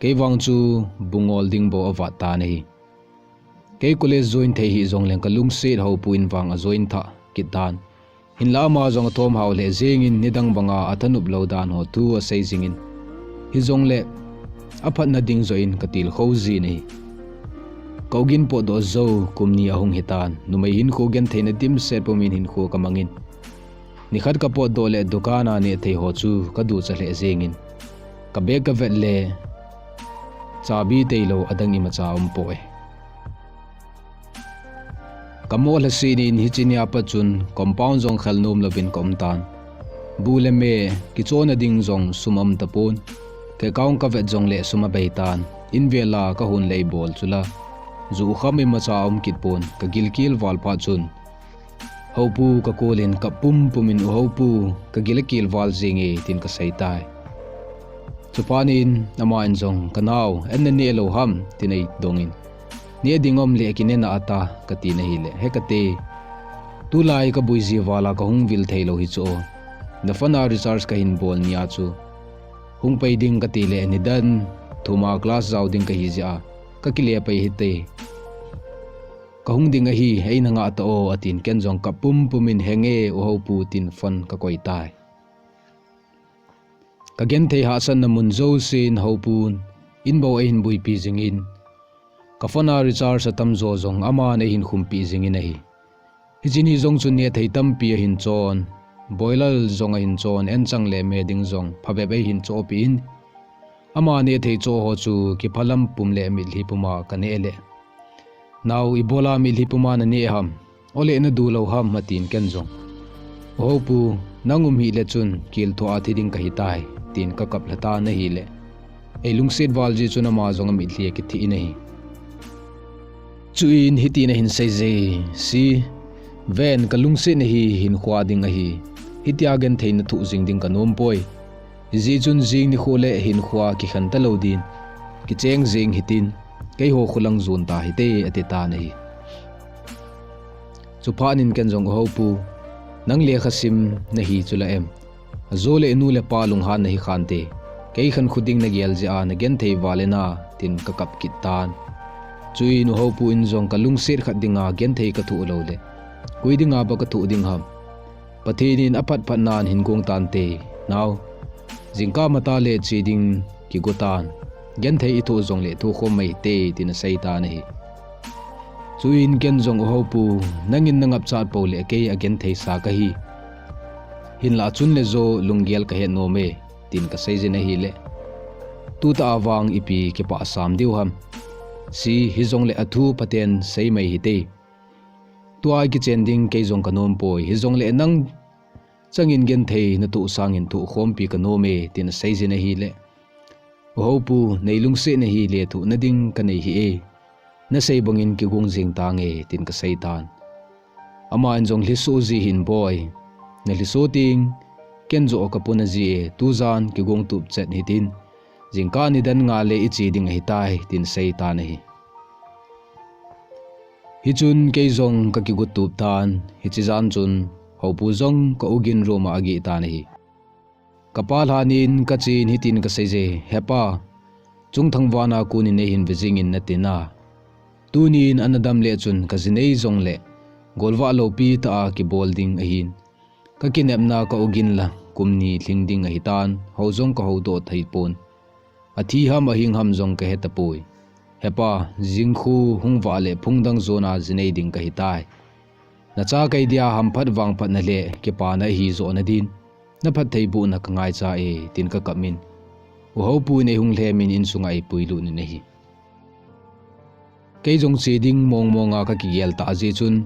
Kei vang chu bu ngol ding bou avat tan ahi. Kei college join thei hijongleng kalungset houpu in vang ajoin thah kit tan. Hinlah ama jong athom hao lheh jeng in nidang banga athanop lou dan ho thu asei jing in. Hijongle aphatna ding joh in katilkhou jin ahi. Ka-ogin potdoh jou kum ni ahung hitan, numei hinkho gentheina dimset pumin hinkho kamang in. Nikhat kapotdoh le dukan a nehthei ho chu kaducha lheh jeng in, kabag kavet le chabi tailou adang imacha aumpoi. Kamoh lhaset in hiche nia pat chun compound jong khelnom louvin kaum tan. Bu le me kichona ding jong sum aum tapon. Ka account kavet jongle sum abei tan. In vela kahon lei bol chula, ju kham imacha aum kit pon, kagilkel val phat chun houpu kakol in kap pumpum in, U houpu, kagil akel val jenge, tin kasei tai. Chuphat in aman jong, Kanao, an naneh lou ham? tin eidong in, Neh ding aum le kineh na ata, kati na hile, He kate, tulai kabui ji vala kahung vil theilou hichu, na phone a recharge kahin bol nia chu hung pei ding katile, nidan thuma class jao ding kahi jeh a kakile pei hite. Kahung ding ahi, eina ngah ta o, atin ken jong kap pumpum in, Henge, U houpu, tin phone kakoi tai. Kagenthei hahsatna mun jousen houpun in bou eihin buipi jingin, ka phone a recharge atamjo jong aman eihin khumpi jingin ahi. Hiche ni jong chun nehthei tampi ahin chon, boilal jong ahin chon, anchang le me ding jong phabep eihin chohpi in, ama nehthei choh ho chu kiphalam pum le mitlhi puma kaneh le, Nao, ibola mitlhi puma naneh ham? Ole nadu lou ham? atin ken jong, U houpu, nang um hile chun kelthoh a thi ding kahitai, tin kakap lhatan ahile, eilungset val jeh chun ama jong amitlhi akithi in ahi. Chuin hitin ahin seije, Si, ven, kalungsetna hi hinkhoa ding ahi. Hitia gentheina thoh jing ding kanompoi. Hijeh chun jing nikho le hinkhoa kikhen talou din kicheng jeng hitin, keiho kholang jon ta hite, atitan ahi. Chuphat in ken jong, U houpu, Nang lekha sim nahi chula em? Ajo le nu le pa lunghan nahi khante. Kei khankho ding nagel jeh a nagenthei vale na, tin kakap kit tan. Chuin u Hopu in jong kalungset khat dinga genthei kathoh lou le, koi dinga ba kathoh ding ham? Pathen in aphat phat nan hin gong tante. Nao, jingkah matah le che ding kigo tan. Genthei ithoh jongle thoh khom mai te, tin asei tan ahi. Chuin ken jong u Hopu, nangin nangapchat pou le kei agentheisa kahi. Hinlah chun le jo lunggel kahet nom e, tin kasei jin ahile, tutah a vang ipi kipah sam diu ham? Si, hijongle athu phaten sei mai hite. Tua kichen ding kei jong kanom poi, hijongle nang changin genthei natoh sangin thoh khompi kanom e, tin asei jin ahile, u Hopu, nei lungset nahi le thoh nading kanei hih e. Nasei bangin kigong jing tange, tin kasei tan. Aman jong, lhiso ji hih in boi. Nalhiso teng, ken joh kapona ji e, tujan kigong tup chet hitin. Jingkah nidan nga le iche ding ahitai, tin asei tan ahi. Hichun kei jong kakigo tup tan, hiche jan chun Hopu jong ka-u Gin room a ageh tan ahi. Kapa lhanin kachen hitin kasei je, Hepa, chungthang vana konin neihin ve jingin natina. Tunin ana dam le chun kajinei jongle golvah loupi tah a kibol ding ahin. Kakinepna ka-u Gin la kum ni lhing ding ahitan, hou jong kahoudoh thei pon. Athi ham ahing ham jong kahe tapoi. Hepa, jingkhu hung vah le phung dang jona jinei ding kahitai. Nacha kei dia hamphat vangphatna le kipana ahi johna din, naphattheibohna kangaicha e, tin kakap in, u Hopu in eihung lhemin insunga eipuilut in ahi. Kei jong che ding mong monga kakigel tah jeh chun,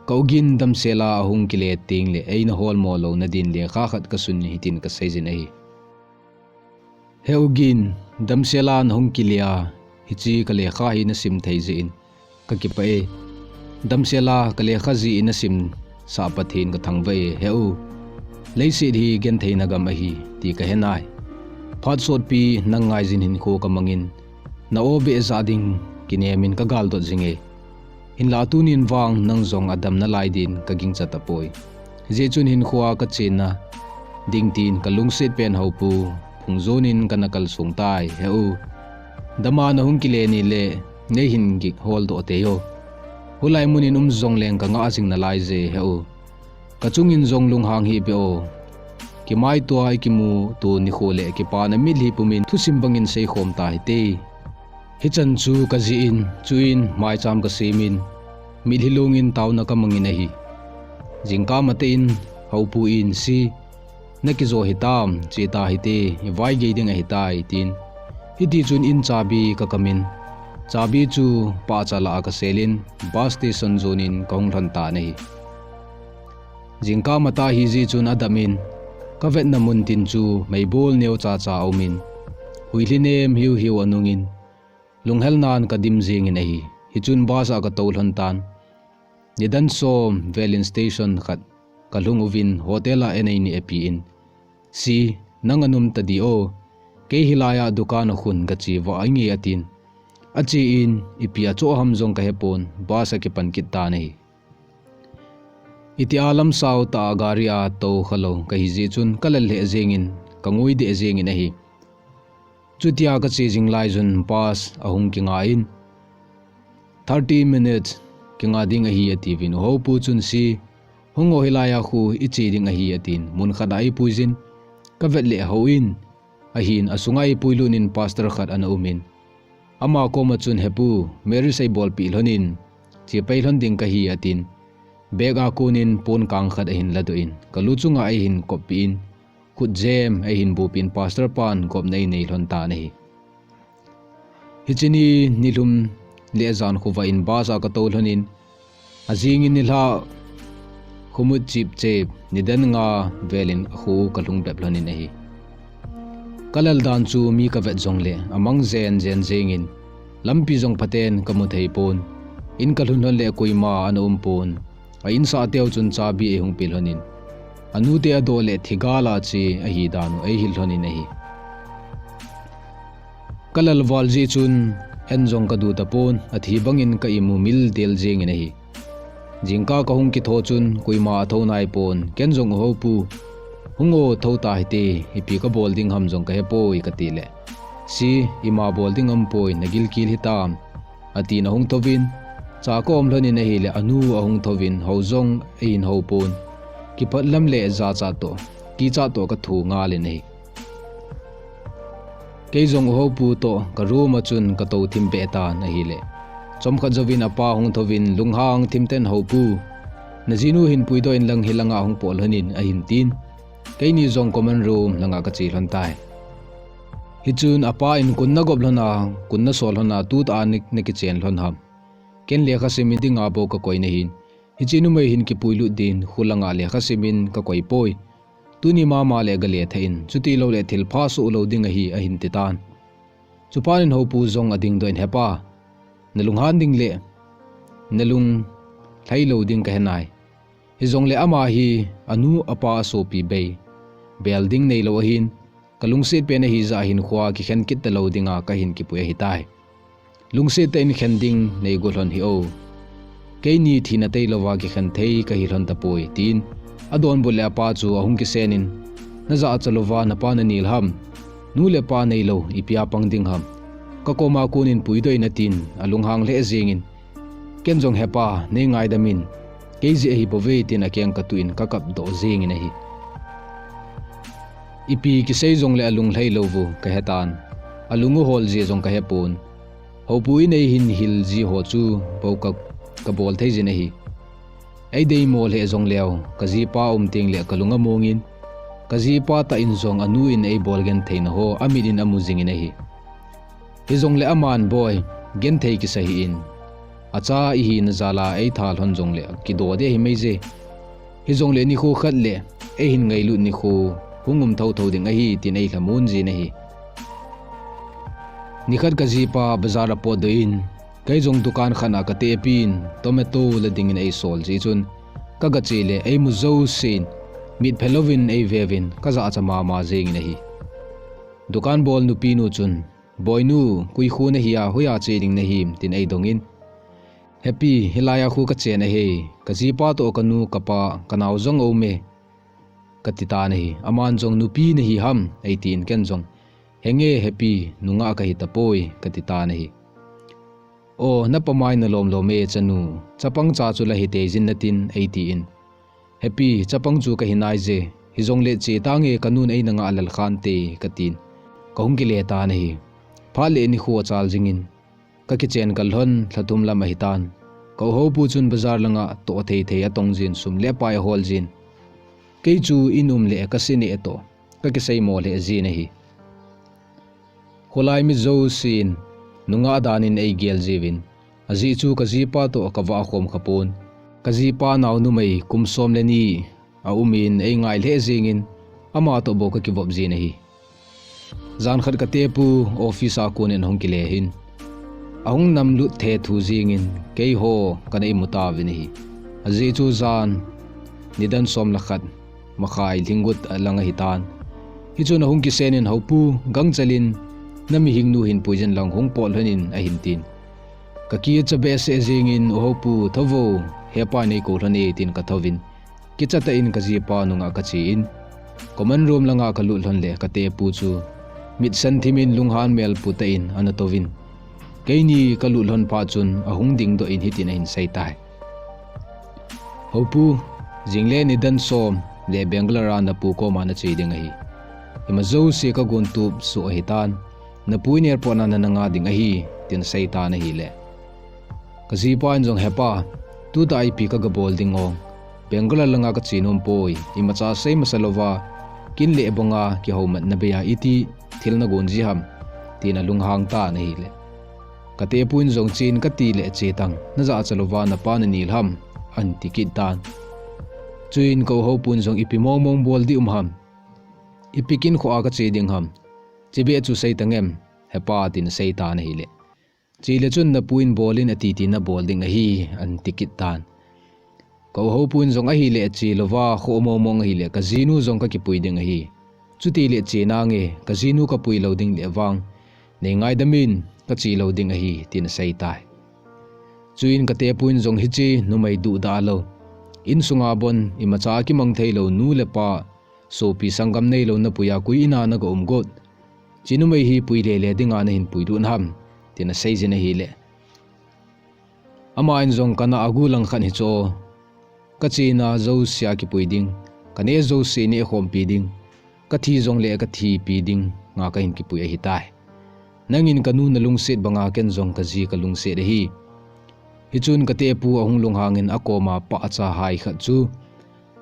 ka-u Gin damsela ahung kile tengle eina holmo louna din lekha khat kasun in hitin kasei jin ahi. He-u Gin, damsela nahung kile a, hiche kalekha hi nasim thei jeh in kakipah e. Damsela kalekha jeh in nasimsah Pathen kathangvah e, he-u. Leiset hi gentheina gam ahi, ti kahenai. Phat sotpi nang ngaijin hinkho kamangin, na-o beh jah ding kinemin kagaldot jinge. Hinlah tunin vang nang jong adam nalai din kagingcha tapoi. Hijeh chun hinkhoa kachenna ding tin kalungset pen Hopu phungjonin kana kalsong tai, he-u. Dama nahung kile nile neihin gih holdoh tei o. Hulai munin um jongleng kangah jing nalai je, he-u. Kachungin jong lunghang hih beh o. Kimaitoa ikimuto nikho le kipana mitlhi pumin thusim bangin seikhom tahite. Hichan chu kajih in, chuin maicham kasemin, mitlhi lungin taona kamangin ahi. Jingkah matah in Hopu in, si, nakijo hitam, che tahite, ivaigei ding ahitai, tin. Hitichun in chabi kakamin, chabi chu pahcha lah a kaselin, bus station jonin kahung lhon tan ahi. Jingkah matah hijeh chun adamin, kavetna muntin chu meibol neocha cha aumin, huilhinem hiuhiu anungin, lunghelnan kadim jengin ahi. Hichun bus a katou lhon tan. Nidan som velin station khat kalhung uvin hotel a en eini apen, si, nang anum tadi o. Kei hilaiya dukan a khun kache vah inge, atin. Achen, ipi achoh ham jong kahepon, bus a kipan kit tan ahi. Itia lamsao tah a gari a tou khalou kahijeh chun kalal lheh jengin, kangoi deh jengin ahi. Chutia kache jing laiyun bus ahung kinga in, thirty minutes kinga ding ahi, atiuvin, u Hopu chun, si, hung o, hilaiya khu iche ding ahi, atin, munkhat a eipuijin, kavet leh houin, ahin, asunga eipuilut in pastor khat ana umin, ama koma chun, hepu, marriage eibolpeh lhonin, chepei lhon ding kahi, atin, bag a konin pon kang khat ahin ladoh in, kalu chunga eihin koppeh in, khutjem eihin bupin pastor pan gopna einei lhon tan ahi. Hiche ni nilhum le jan khovah in bus a katou lhonin, ajingin nilhah khomut chipchep nidan nga velin akho u kalhung bep lhonin ahi. Kalal dan chu mi kavet jongle amang jenjen jengin, lampi jong phaten kamu theipon, in kalhun lhon le koima ana umpon. A insah teu chun chabi eihung pe lhonin, anute adoh le thigal a che ahi dan u eihil lhonin ahi. Kalal val jeh chun en jong kadu tapon, athi bangin ka imu mildel jengin ahi. Jingkah kahung kitho chun koima athou naipon, ken jong u hopu, hung o, thou tahite, ipi kabol ding ham jong kahepoi kati le, si, ima bol ding aumpoi, nagilkel hitam, atin ahung thouvin, cha kaom lhonin ahile anu ahung thouvin hou jong eihin houpon, kipah lam le jachat toh, kichat toh kathu ngalin ahi. Kei jong u hopu toh ka room a chun katou thim behtan ahile, chomkhat jouvin apa hung thouvin lunghang thimtah in, hopu, najinu hin puidoh inlang hilanga hung pot lhonin ahin tin, keini jong common room langa kache lhon tai. Hichun apa in, kun nagop lhona, kun nasol lhona, tutah a nakichen lhon ham? Ken lekha simin dinga bou kakoi nahin, hiche numei hin kipuilut din khulanga lekha simin kakoipoi. Tuni mama le gale thah in, chutiloule thilpha soh lou ding ahi, ahin titan. Chuphat in hopu jong adingdoh in, hepa, nalunghan ding le nalunglhai lou ding kahenai. Hijongle ama hi anu apa asopi bei, bel ding neilou ahin, kalungset pen ahijeh a hinkhoa kikhen kit talou dinga kahin kipui ahitai. Lungset tah in khen ding neigo lhon hih o. Keini thina tailouva kikhen thei kahi lhon tapoi, tin adonbut le apa chu ahung kisenin, najahcha louva napa nanil ham? Nu le pa neilou ipia pang ding ham? Kakoma konin puidoh in atin, alunghang lheh jengin, ken jong, hepa, neingaidamin, kei jeh ahi bouve, tin akeng katuh in kakapdoh jengin ahi. Ipi kisei jongle alunglhai louvu kahetan, alung u hol jeh jong kahepon. Hopu in eihin hil ji ho chu bou ka, kabol thei jin ahi. Eideimo lheh jongleu, kajipa um tengle kalung amongin, kajipa tah in jong anu in eibol gentheina ho amit in amu jingin ahi. Hijongle aman, boi, genthei kisa hih in, acha ihina jal a eitha lhon jongle kido ding ahi maije. Hijongle nikho khat le eihin ngailut nikho hung um thouthou ding ahi, tin eilhamon jin ahi. Nikhat kajipa bazar apotdoh in, kei jong dukan khat a katepin tomato la dingin eisol jeh chun, kagache le eimu jousen, mitphe louvin eiveuvin, kajahcha mama jengin ahi. Dukan bol nupinu chun, boinu, koi kho nahia, hoiya che ding nahim, tin eidongin, hepi, hilaiya kho kachen ahi, kajipa toh kanu, kapa, kanao jong aume, katitan ahi. Aman jong, nupi nahi ham, eitin, ken jong, henge hepi, nungah kahi tapoi, katitan ahi. O, napamai nalomlom e chanu, chapang cha chu la hitei jin natin, eitin, hepi, chapang chu kahi naije, hijongle che tange, kanun eina ngah lel khante, katin, kahung kile tan ahi. Phat le nikho achal jingin, kakichen kal lhon lha thum lam ahitan, ka u hopu chun bazar langa toh thei thei atong jin, sum le pai ahol jin, kei chu in um le kase neh toh kakiseimo lheh jin ahi. Kholai mi jousen nungah danin eigel jiuvin, ajeh chu kajipa toh kavah khom khapon, kajipa naonumei kum som le ni aumin, eingai lheh jengin, ama toh bou kakivop jin ahi. Jan khat katepu office a konin ahung kile hin, ahung namlut thethu jengin, keiho kana imu tauvin ahi. Ajeh chu jan nidan som le khat makhai lhinggot lang ahitan. Hichun ahung kisenin, hopu, gangchel in, namihing nu hin puijin lang hung pot lhonin, ahin tin. Kakicha behseh jengin, u hopu, thouvo, hepa neikou lhon e, tin kathouvin, kichatah in kajipa nungah kachen, common room langa kalut lhon le katepu chu mit san thimin lunghan melpu tah in ana touvin, keini kalut lhon phat chun ahung dingdoh in hitin ahin seitai. Hopu, jingle nidan som le Bangalore a napu koma nache ding ahi. Ima jouse kagontup soh ahitan, napu in airport a nana ngah ding ahi, tin aseitan ahile, kajipa in jong, hepa, tutah a ipi kagabol ding o, Bangalore langa kache nompoi, imacha sei masa louva, kin le banga kihoumatna beiya iti thil nagon ji ham, tin alunghang tan ahile, katepu in jong, chen katile che tang, najahcha louva napa nanil ham, ahin tikit tan. Chuin ka u hopun jong, ipi mongmong bol ding um ham, ipi kin khoa kache ding ham, chebeh chu seitangem, hepa, tin aseitan ahile, chele chun napu in bol in ati tina bol ding ahi, ahin tikit tan. Ka u hopun jong ahile, che louva kho mongmong ahile, kajinu jong kakipui ding ahi. Chutile che nange, kajinu kapui lou ding le vang, neingaidamin, kache lou ding ahi, tin aseitai. Chuin katepu in jong, "Hiche numei duhdah lou, insunga bon imacha kimang thei lou, nu le pa, sopi sanggam neilou napui a koi in a naga um got? Hiche numei hi pui lele dinga nahin puilut ham?" tin aseijin ahile, ama in jong, "Kana a gu lang khat hichu, kachena jousea kipui ding, kaneh jouse nehkhompi ding, kathi jongle kathipi dinga kahin kipui ahitai. Nangin kanu nalungset banga ken jong kaji kalungset ahi. Hichun katepu ahung lunghangin akoma pahcha hai khat chu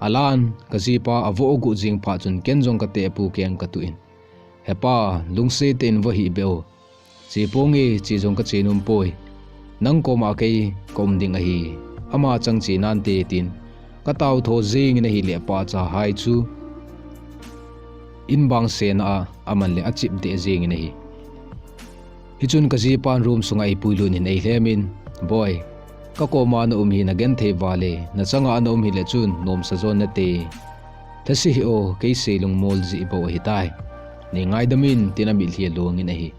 alan, kajipa avoh aguh jing phat chun ken jong katepu keng katuh in, 'Hepa, lungset tah in voh hih beh o. Che ponge, che jong kache nom poi. Nang koma kei kaum ding ahi. Ama chang che nante,' tin katao tho jingin ahile, pahcha hai chu in bang sena a aman le achip deh jingin ahi. Hichun kajipan room sunga eipuilut in eilhemin, 'Boi, kakoma naum hi nagenthei vale, nachanga naum hile chun nomsa jon nate. Thase hih o, kei sei lungmol jeh bou ahitai. Nei ngaidam in,' tin amitlhi alongin ahi.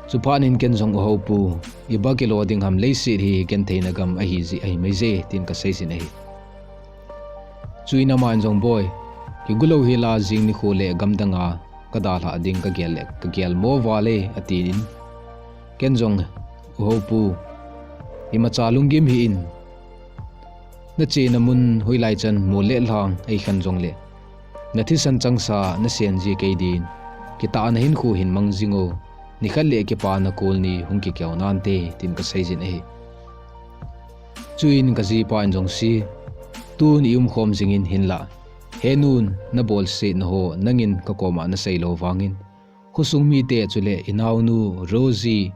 Chuphat in ken jong, 'U Hopu, iba kilo ding ham, leiset hi gentheina gam ahi jeh ahi maije,' tin kaseijin ahi. Chuin aman jong, 'Boi, kigu lou hila jing nikho le gamdanga kadalhah ding kagel le kagel mo vale,' atin. Ken jong, 'U Hopu, imacha lunggim hih in. Nachena mun hoilai chan mol le lhang eikhen jongle, nathisan changsa nasen ji kei din, kitahna hinkho hin mang jing o, nikhat le kipana kol ni hung kikeo nante,' tin kaseijin ahi. Chuin kajipa in jong, 'Tun iumkhom jingin hinlah, he nun, nabolsetna ho nangin kakoma nasei lou vangin, khosung mite chule inaonu Rosie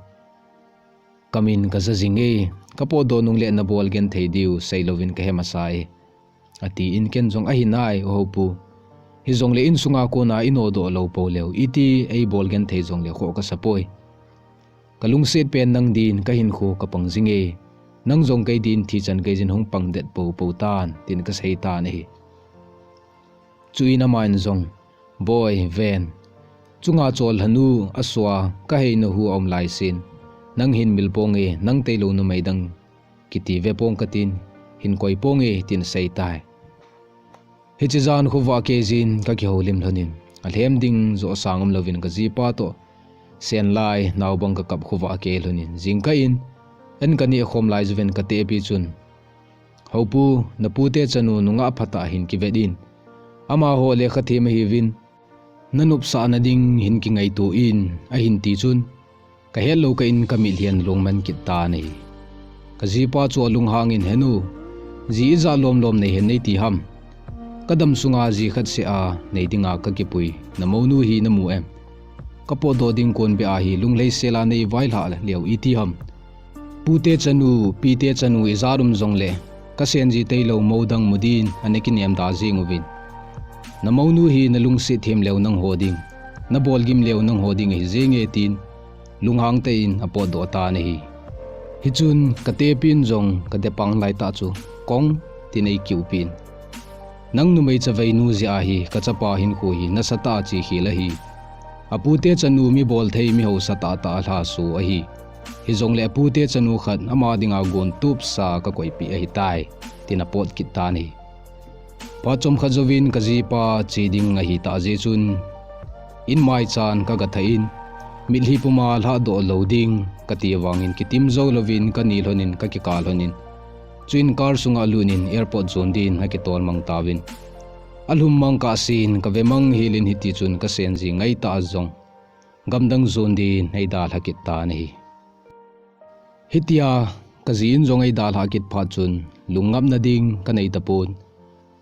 kamin kaja jinge, kapotdoh nungle nabol genthei diu seilouvin kahe masa e,' atin, ken jong, 'Ahi nai, U Hopu. Hijongle insunga kona inodoh lou pou leu, iti eibol genthei jongle khoh kasa poi. Kalungset pen nang din kahinkho kapang jinge. Nang jong kei din thi chan kei jin hung pang det poupou tan,' tin kasei tan ahi. Chuin aman jong, 'Boi, ven. Chunga chollhanu asua kaheina hu aum laisin, nang hin mil ponge, nang tailou numei dang kiti ve pong katin, hin koi ponge,' tin asei tai. Hiche jan khovah kei jin kakihoulim lhonin, alhem ding joh sang umlouvin kajipa toh senlai naobang kakap khovah kei lhonin, jingkah in an kaneh khom lai jouvin katepi chun, 'Hopu, napute chanu nungah phatah hin kivet in. Amaho lekhathem ahiuvin, nanopsahna ding hin kingaito in,' ahin ti chun, kahetlou kah in kamitlhi alongman kit tan ahi. Kajipa chu alunghangin, 'Henu, ji ijat lomlom nei hen neiti ham? Kadam sunga ji khat seh a nei dinga kakipui namounu hi namu em? Kapotdoh ding kon beh ahi, lunglhai sela nei vailhah leu iti ham? Pute chanu, pite chanu ijat um jongle, kasen ji tailou mou dang mu din ana kinem da jing uvin. Namounu hi nalungset them leu nangho ding, nabolgim leu nangho ding ahi jinge,' tin lunghang tah in apotdoh tan ahi. Hichun katepin jong kadepang laitah chu, 'Kong,' tin eikiupin, 'Nang numei chaveinu jeh ahi, kachapa hinkho hi nasatah a chekhel ahi. Apute chanu mibol thei, mihausa tahtah alhaso ahi. Hijongle apute chanu khat ama dinga gon tupsa kakoipeh ahitai,' tin apot kit tan ahi. Phat chomkhat jouvin kajipa che ding ahitah jeh chun, in maichan kaga thah in, mitlhi puma lhahdoh lou ding kati vangin kitim jou louvin kani lhonin kakikah lhonin, chuin car sunga alunin airport jon din akitol mang tauvin, alhum mang kahsen kave mang helin hitichun kasen ji ngaitah a jong gamdang jon din eidalha kit tan ahi. Hitia kaji in jong eidalhah kit phat chun, lungngapna ding kanei tapon,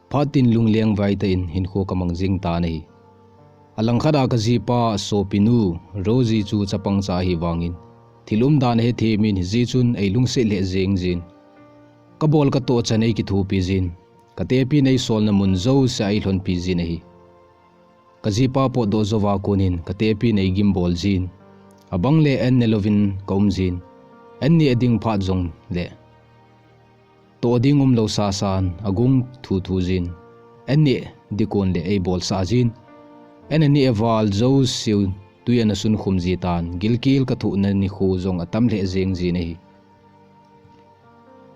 phat tin lungleng vai tah in hinkho kamang jing tan ahi. Alangkhat a kajipa sopinu Rosie chu chapangcha ahi vangin, thil umdan ahethemin, hijeh chun eilungset lheh jeng jin, kabol katoh chan eikithopi jin, katepin eisolna mun jousea eilhonpi jin ahi. Kajipa potdoh jouva konin katepin eigimbol jin, abang le an ne louvin kaum jin, an neh ding phat jongle toh ding umlou sasan agung thuthu jin, an neh ding kon le eibolsah jin, an aneh val jouseu tui ana sunkhum jitan, gilkel kathohna nikho jong atam lheh jeng jin ahi.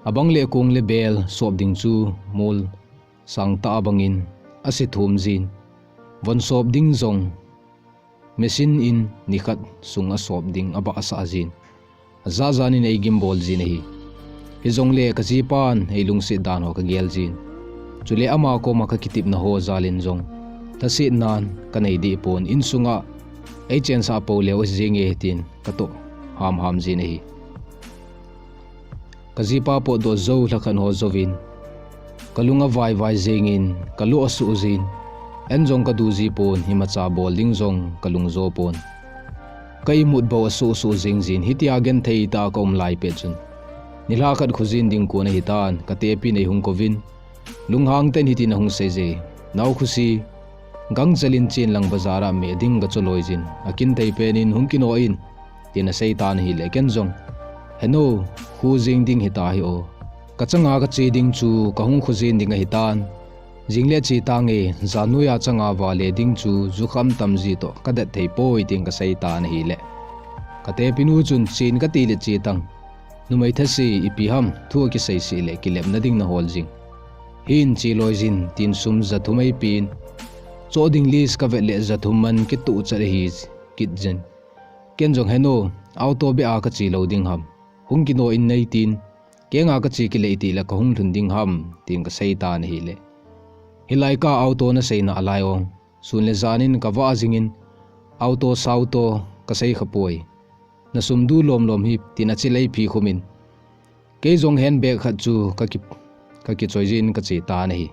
Abang le kong le bel sop ding chu mol sang tah abangin ase thum jin. Von sop ding jong machine in nikhat sung asop ding abahsah jin. Ajajan in eigim bol jin ahi. Hijongle kajipan eilungset dan ho kagel jin. Chule ama koma kakitepna ho jalin jong lhasetnan kanei deh pon, insunga eichensah pou leu ahi jenge tin katoh hamham jin ahi. Kajipa potdoh jou lhakhat ho jouvin kalung avaivai jengin, kalo asuh jin, an jong kadu ji pon, imacha bol ding jong kalung jo pon. Ka imut bou asuh suh jing jin, hitia genthei tah a kaum lai pet chun nilhah khat khojin ding kon ahitan, katepin eihung kouvin, lunghang tah in hitin ahung seije, Nao Khosi, gangchel in chen lang bazar a meh ding gacho loi jin, akin thei pen in hung kino in, tin aseitan ahile ken jong, Henu, kho jing ding hitahi o. Kachanga kache ding chu kahung khojin ding ahitan, jingle che tange, jan noiya changa vale ding chu jukham tam ji toh kadet thei poi, tin kaseitan ahile katepinu chun, Chen katile che tang, numei thase, ipi ham thu akiseiseh le kilepna ding nahol jing. Hin che loi jin, tin sum ja thum eipen, cho ding list kavet le ja thum man kitohchat ahi kit jin. Ken jong, Henu, auto beh a kache lou ding ham, hung kino in neitin, kenga kache kile itile kahung lhun ding ham, tin kaseitan ahile, Hilai ka auto naseina alai ong, sun le jan in kavah jingin, auto sao to kasei khapoi, nasum du lomlom hi, tin achil eiphi khumin, kei jong handbag khat chu kaki, kakichoi jin kachetan ahi.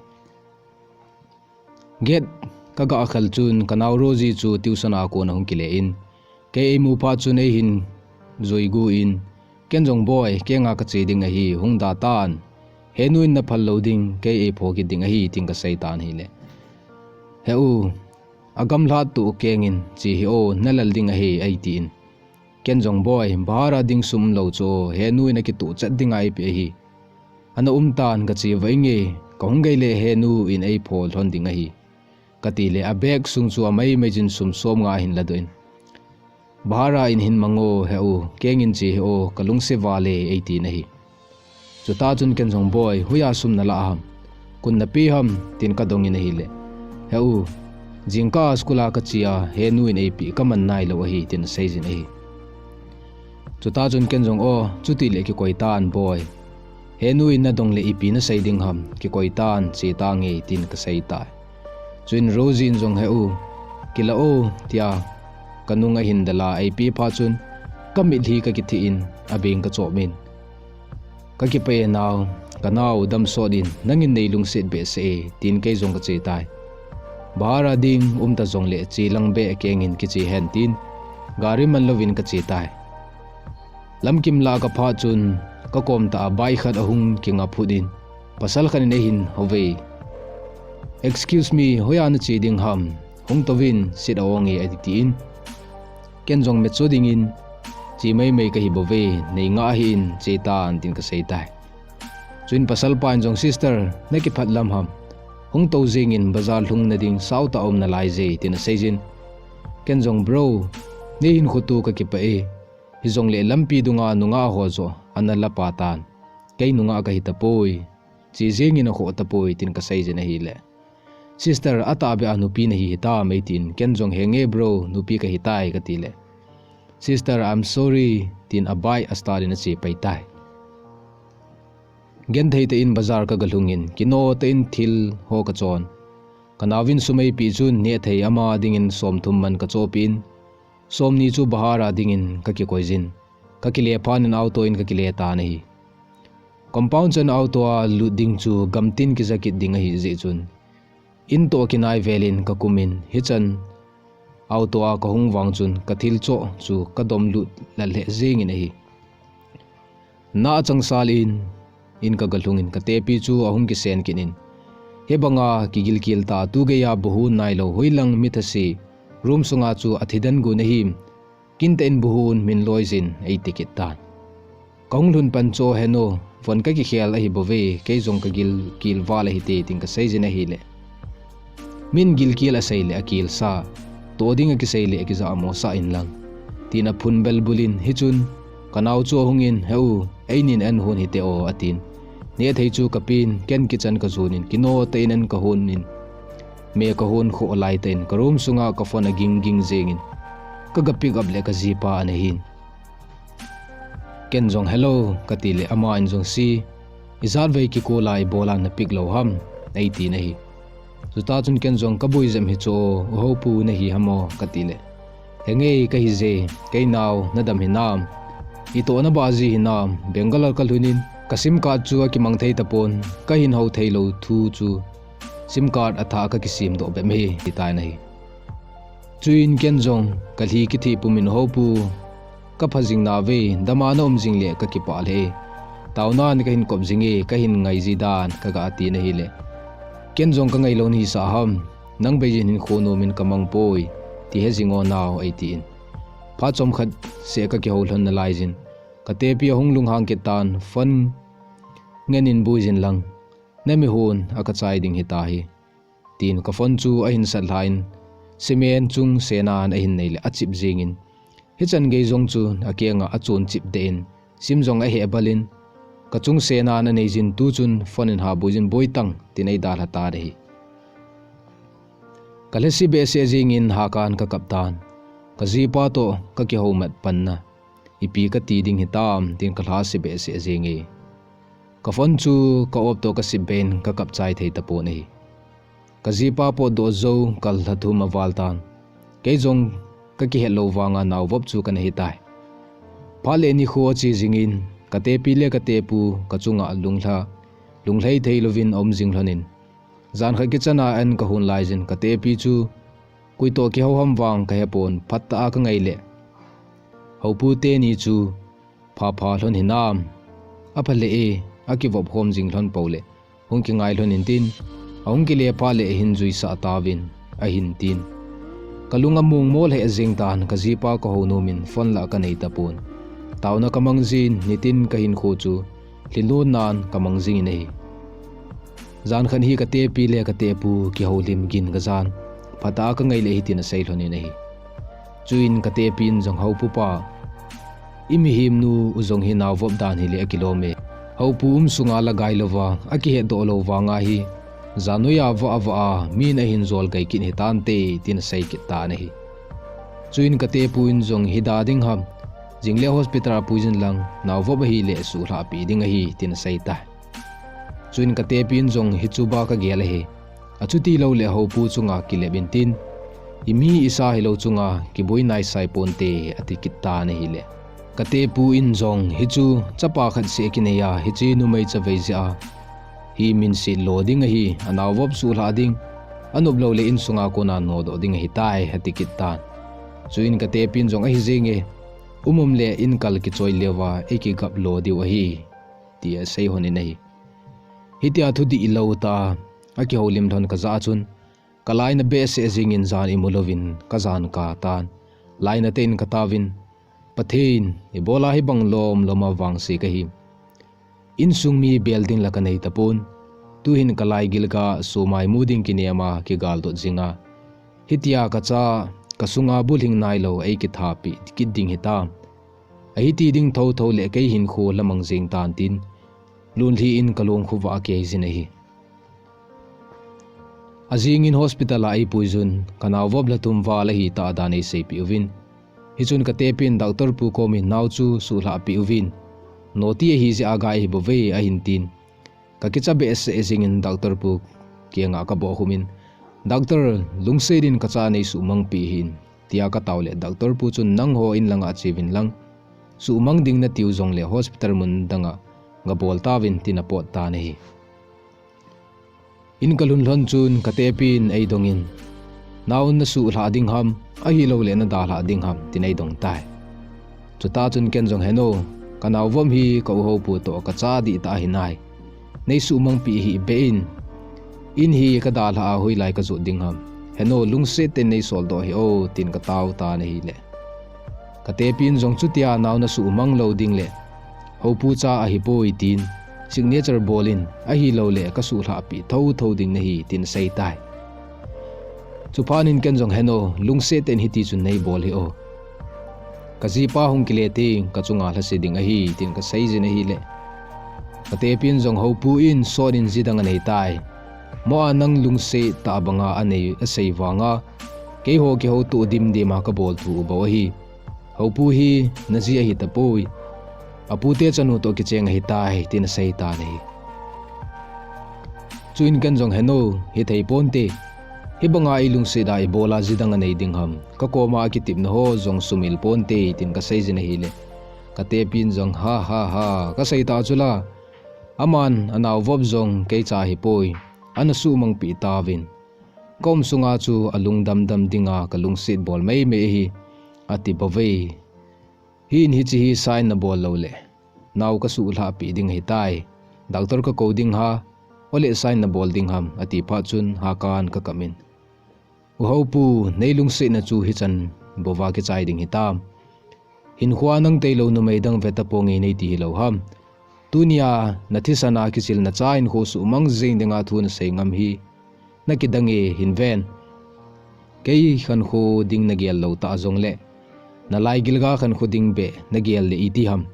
Gate kagah khel chun kanao Rosie chu tuition a kon ahung kile in, kei eimu phat chun eihin jui gu in, ken jong, Boi, kenga kache ding ahi, hung da tan, Henu in naphal lou ding, kei eipho kit ding ahi, tin kaseitan ahile, He u, agamlhat toh kengin che hih o, nalal ding ahi, eitin. Ken jong, Boi, bahar a ding sum lou chu Henu in akitohchat dinga eipeh ahi. Ana umtan, kache va inge, kahung geile Henu in eipho lhon ding ahi, katile abag sung chu amaimai jin sum somnga ahin ladoh in, Bahar a in hin mang o, He u, kengin che hih o, kalungset vale, eitin ahi. Chuta chun ken jong, Boi, hoiya sum nalah ham, koin napeh ham, tin kadongin ahile, He u, jingkah a school a kache a Henu in eipeh kaman nailou ahi, tin asei jin ahi. Chuta chun ken jong, O, chutile kikoi tan, Boi, Henu in nadong le ipi nasei ding ham, kikoi tan, che tange, tin kaseitai. Chuin Rosie in jong, He u, kila o, tia kanung ahin dela eipeh phat chun kamitlhi kakithih in abeng kachop in, Kakipah e nao, kanao, damsot in, nangin neilungset behseh e, tin kei jong kachetai. Bahar a ding umta jongle che lang beh kengin kiche hen, tin gari man louvin kachetai. Lamkim lah a kaphat chun kakom tah a bike khat ahung kinga phut in, pasal khat in eihin houve. Excuse me, hoiya nache ding ham, hung touvin, seat a-ong e, atin. Ken jong mecho dingin, Che maimai kahi bouve, neingah hih in, chetan, tin kaseitai. Chuin pasalpa in jong, Sister, nakiphat lam ham, hung tou jengin, bazar lhungna ding saotah aum nalai je, tin aseijin. Ken jong, Bro, neihinkho toh kakipah e, hijongle lampi dunga nungah ho joh ana lapa tan, kei nungah kahi tapoi, che jengin akhoh tapoi, tin kaseijin ahile, Sister, atahbeh a nupi nahi hitam, eitin, ken jong, Henge bro, nupi kahitai, katile, Sister, I'm sorry, tin a bike a start in ache paitai. Genthei tah in bazar kagalhungin, kino tah in thil ho kachon. Kanaovin sum eipeh chun nehthei ama dingin somthum man kachohpeh in, somni chu bahar a dingin kakikoijin, kakile phat in auto in kakile tan ahi. Compound chan auto a lut ding chu gamtin kija kit ding ahijeh chun, in toh kinai velin kakumin, hichan auto a kahung vang chun kathil choh chu kadom lut lal lheh jengin ahi. Nah changsal in, in kagalhungin katepi chu ahung kisen kit in, hibanga kigilkel tah a tugeiya buhon nailou hoilang mithase room sunga chu athi den gon ahim, kintah in buhon min loijin eiti kit tan. Kahung lhun pan chu, Henu, von kakikhel ahibouve, kei jong kagilkel val ahite, tin kaseijin ahile, min gilkel aseile akelsa, toh ding akiseile akijahmosah inlang, tin aphun belbul in, hichun kanao chu ahungin, He u, einin an hon hite o, atin. Neh thei chu kapen, ken kitchen kajon in, kino tah in an kahon in, me kahon khoh lai tah in, ka room sunga ka phone aging ging jeng in, kaga pick up le ka jipa ana hin. Ken jong, "Hello," kati le, aman jong, "Si, ijat vei kiko lai bola na pick lou ham?" eitin ahi. Chuta chun ken jong, "Kaboi jep hi chu, u Haopu nahi ham o?" kati le, "Henge, kahi je, kei nao, nadam hinam? Itoh nabah ji hinam? Bangalore kalhun in, ka SIM card chu akimang thei tapon, kahin hou thei lou thu chu, SIM card athah kakisem doh bep hi," titan ahi. Chuin ken jong, "Kalhi kithih pum in u Haopu, kapha jing nave, dama na um jing le kakipah le. Taona in kahin kop jing e, kahin ngai ji dan," kaga tin ahile, ken jong, "Kangai lou nahisah ham? Nang bei jin hin khonum in kamang poi, ti he jing o nao," eitin. Phat chomkhat seh kakihou lhon nalai jin, ka tepi ahung lunghang kit tan, phone ngen in, "Boi jin lang, na mihon a kachai ding hita hi," tin ka phone chu ahin sat lhan, cement chung senan ahin nei le achip jing in, hichan gei jong chu akenga achon chip deh in, sim jong aheh bal in, ka chung senan anei jin, tu chun phone in, "Ha boi jin, boi tang," tin eidalha tan ahi. Ka lhase behseh jing in hakan kakap tan, ka jipa toh kakihou mat panna, "Ipi kati ding hitam?" tin ka lhase behseh jing e. Ka phone chu ka off toh kasip beh in kakap chai thei tapon ahi. Ka jipa potdoh jou kal lha thum aval tan, kei jong kakihet lou vanga naovop chu kana hitai. Phat le nikho ache jing in, ka tepi le ka tepu ka chunga lunglha, lunglhai thei louvin aum jing lhon in, jan khat kitchen a an kahon lai jin, ka tepi chu koi toh kihou ham vang kahe pon, phatah a kangai le, Haopu teni chu pha pha lhon hinam? Apha le e, akivop khom jing lhon pou le, hung kingai lhon in tin, ahung kile phat le hin juisah tauvin, ahin tin. Ka lung among mo lheh jing tan, ka jipa kahou nom in phone la kanei tapon. Taona kamang jin, nitin kahinkho chu lhinlon nan kamang jing in ahi. Jan khat hi ka tepi le ka tepu kihoulim gin kajan, phatah a kangai le hitin asei lhon in ahi. Chuin ka tepin jong, "Haopu pa, i mihem nu u jong hi naovop dan hile akilom e. Haopu um sunga lagai louva akihet doh lou vanga hi, jan noiya vah vah a min ahin jol gai kit hitante," tin asei kit tan ahi. Chuin ka tepu in jong, "Hi da ding ham, jing le hospital a pui jin lang, naovop ahile suhlhah peh ding ahi," tin asei tai. Chuin ka tepin jong, "Hichu ba kagel ahi. Achuti lou le Haopu chunga kilep in tin, i mi i sa hilou chunga kiboi nai sai ponte," ati kit tan ahile, ka tepu in jong, "Hichu chapa khat seh kinei a, hiche numei chavei jeh a hi minset lo ding ahi, anaovop suhlhah ding, anop lou le insunga kona nodoh ding ahitai," ati kit tan. Chuin ka tepin jong, "Ahi jenge, um um le in kal kichoi leuva ikigap lo diu ahi," ti asei lhon in ahi. Hitia thu dihlou tah a kihoulim lhon kajah chun, ka lainat behseh jing in jan imu louvin kajan kah tan. Lainat tah in kataovin, "Pathen, ibola hibang lom lom a vangse kahi. Insung mi bel ding la kanei tapon. Tuhin ka laigil ga sumai mu ding kinem a kigal dot jing a, hitia kacha kasunga bulhing nailou eikitha peh kit ding hitam. Ahiti ding thotho le kei hinkho lamang jing tan," tin lunlhi in ka long khovah a akei jin ahi. Ajing in hospital a eipui jun, ka naovop lha thum val ahi tah dan eiseipeh uvin. Hichun ka tepin doctor pu komin, "Nao chu suhlhah peh uvin. Noti ahi jeh a gai ahi bouve," ahin tin. Ka kicha behseh jing in doctor pu kianga kaboh khum in, "Doctor, lungset in kacha neisuhmang peh hih in," tia katao le, doctor pu chun, "Nangho in langa cheuvin lang, suhmang ding natiu jongle hospital mun danga gabol tauvin," tin apot tan ahi. In kalhun lhon chun ka tepin eidongin, "Nao nasuhlhah ding ham, ahilou le nadalhah ding ham?" tin eidong tai. Chuta chun ken jong, "Heno, ka naovop hi ka u Haopu toh kacha dihtah ahi nai. Neisuhmang peh hih beh in. In hi kadalhah a hoilai kajot ding ham. Heno, lungset tah in neisol doh hih o," tin katao tan ahile, ka tepin jong, "Chutia nao nasuhmang lou ding le Haopu cha ahipoi tin signature bol in, ahilou le kasuhlhah peh thotho ding nahi," tin asei tai. Chuphat in ken jong, "Heno, lungset tah in hiti chun neibol hih o. Kajipa hung kile teng kachunga lhase ding ahi," tin kasei jin ahile, Katepin jong Houpu in sot in jidang anei tai. Mo a nang lungset tah banga anei asei vanga, keiho kihouto dimdim a kabol thu u bou ahi. Houpu hi naji ahi tapoi. Apute chanu toh kicheng ahi tai, tin asei tan ahi. Chuin ken jong, Henu, hithei ponte. Hibanga ilungset a ibola jidang anei ding ham. Kakoma akitepna ho jong sumil ponte, tin kasei jin ahile, katepin jong, Ha, ha, ha, kasei ta chu la. Aman anao vop jong kei cha ahipoi. Ana suhmang pi tauvin. Kaum sunga chu alungdam dam dinga kalungset bol mei mei ahi, ati bou ve. Hin hiche hi sign nabol lou le, nao kasuhlhah pi ding ahi tai. Doctor kakou ding ham, ole sign nabol ding ham, ati phat chun hakan kakap in. U Houpu, nei lungsetna chu hichan bouva kichai ding hitam. Hinkhoa nang tailou numei dang veta ponge nei ti hilou ham. Tunia nathisan a kichil nacha hinkho suhmang jing dinga thu nasei ngam hi. Nakidange hin ven. Kei khankho ding nagel lou tah jongle, nalaigil ga khankho ding beh nagel le iti ham.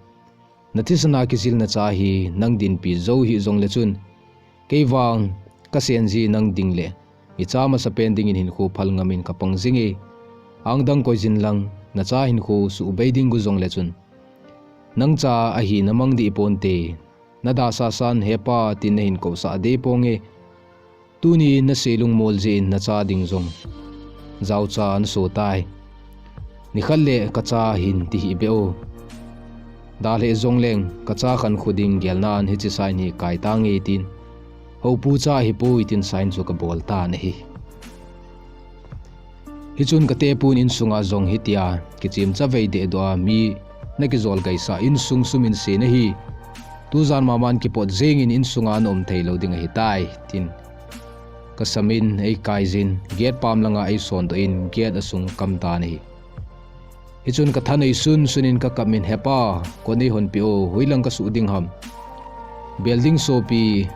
Nathisan a kichil nacha hi nang dinpi jou hih jongle chun, kei vang kasen ji nang ding le, icha masapen dingin hinkho phal ngamin kapang jinge. Angdang koi jin lang, nacha hinkho suhbei ding gu jongle chun, nang cha ahi namang dih ponte. Nadalha san, Hepa, tin nahin kousah deh ponge. Tuni nase lungmol jeh in nacha ding jong jaocha naso tai. Nikhat le kacha hin ti hih beh o. Dalhah jongleng kacha khankho ding gelnan hiche sign hi kai tange, tin. Houpu cha ahipoi, tin sign chu kabol tan ahi. Hichun katepun insunga jong hitia kichim chavei deh doh a mi nakijol gaisah insung sumin se nahi. Tujan maman kipot jingin insunga naum theilou ding ahitai, tin kasamin eikai jin, gate pam langa eison doh in gate asung kam tan ahi. Hichun kathanei sun sunin kakap in, Hepa, kon eihonpeh o, hoilang kasuh ding ham. Building sopi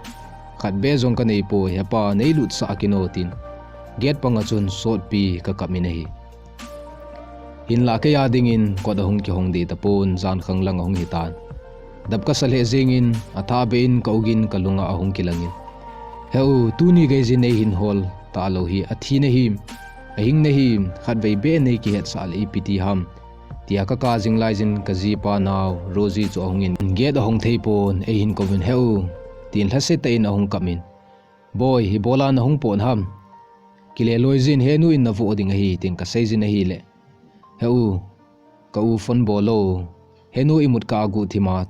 khat beh jong kanei poi, Hepa, neilutsah kin o, tin gate panga chun sotpi kakap in ahi. Hinlah kei a dingin kot ahung kihong deh tapon, jankhang lang ahung hitan. Dap kasa lheh jingin, athah beh in ka-ugin kalunga ahung kilangin, He u, tuni geiyin neihin hol talou hi athi nahim, ahing nahim, khatvei beh neikihetsah le ipi ti ham, tia kaka jing laiyin kajipa nao Rosie chu ahungin, gate ahong thei pon eihin kouvin, He u, tin lhasetah in ahung kap in, Boi, ibola nahung pon ham? Kile loijin Henu in navoh ding ahi, tin kaseijin ahile, He u, ka u phone bol o, Henu imut kah a guhthim a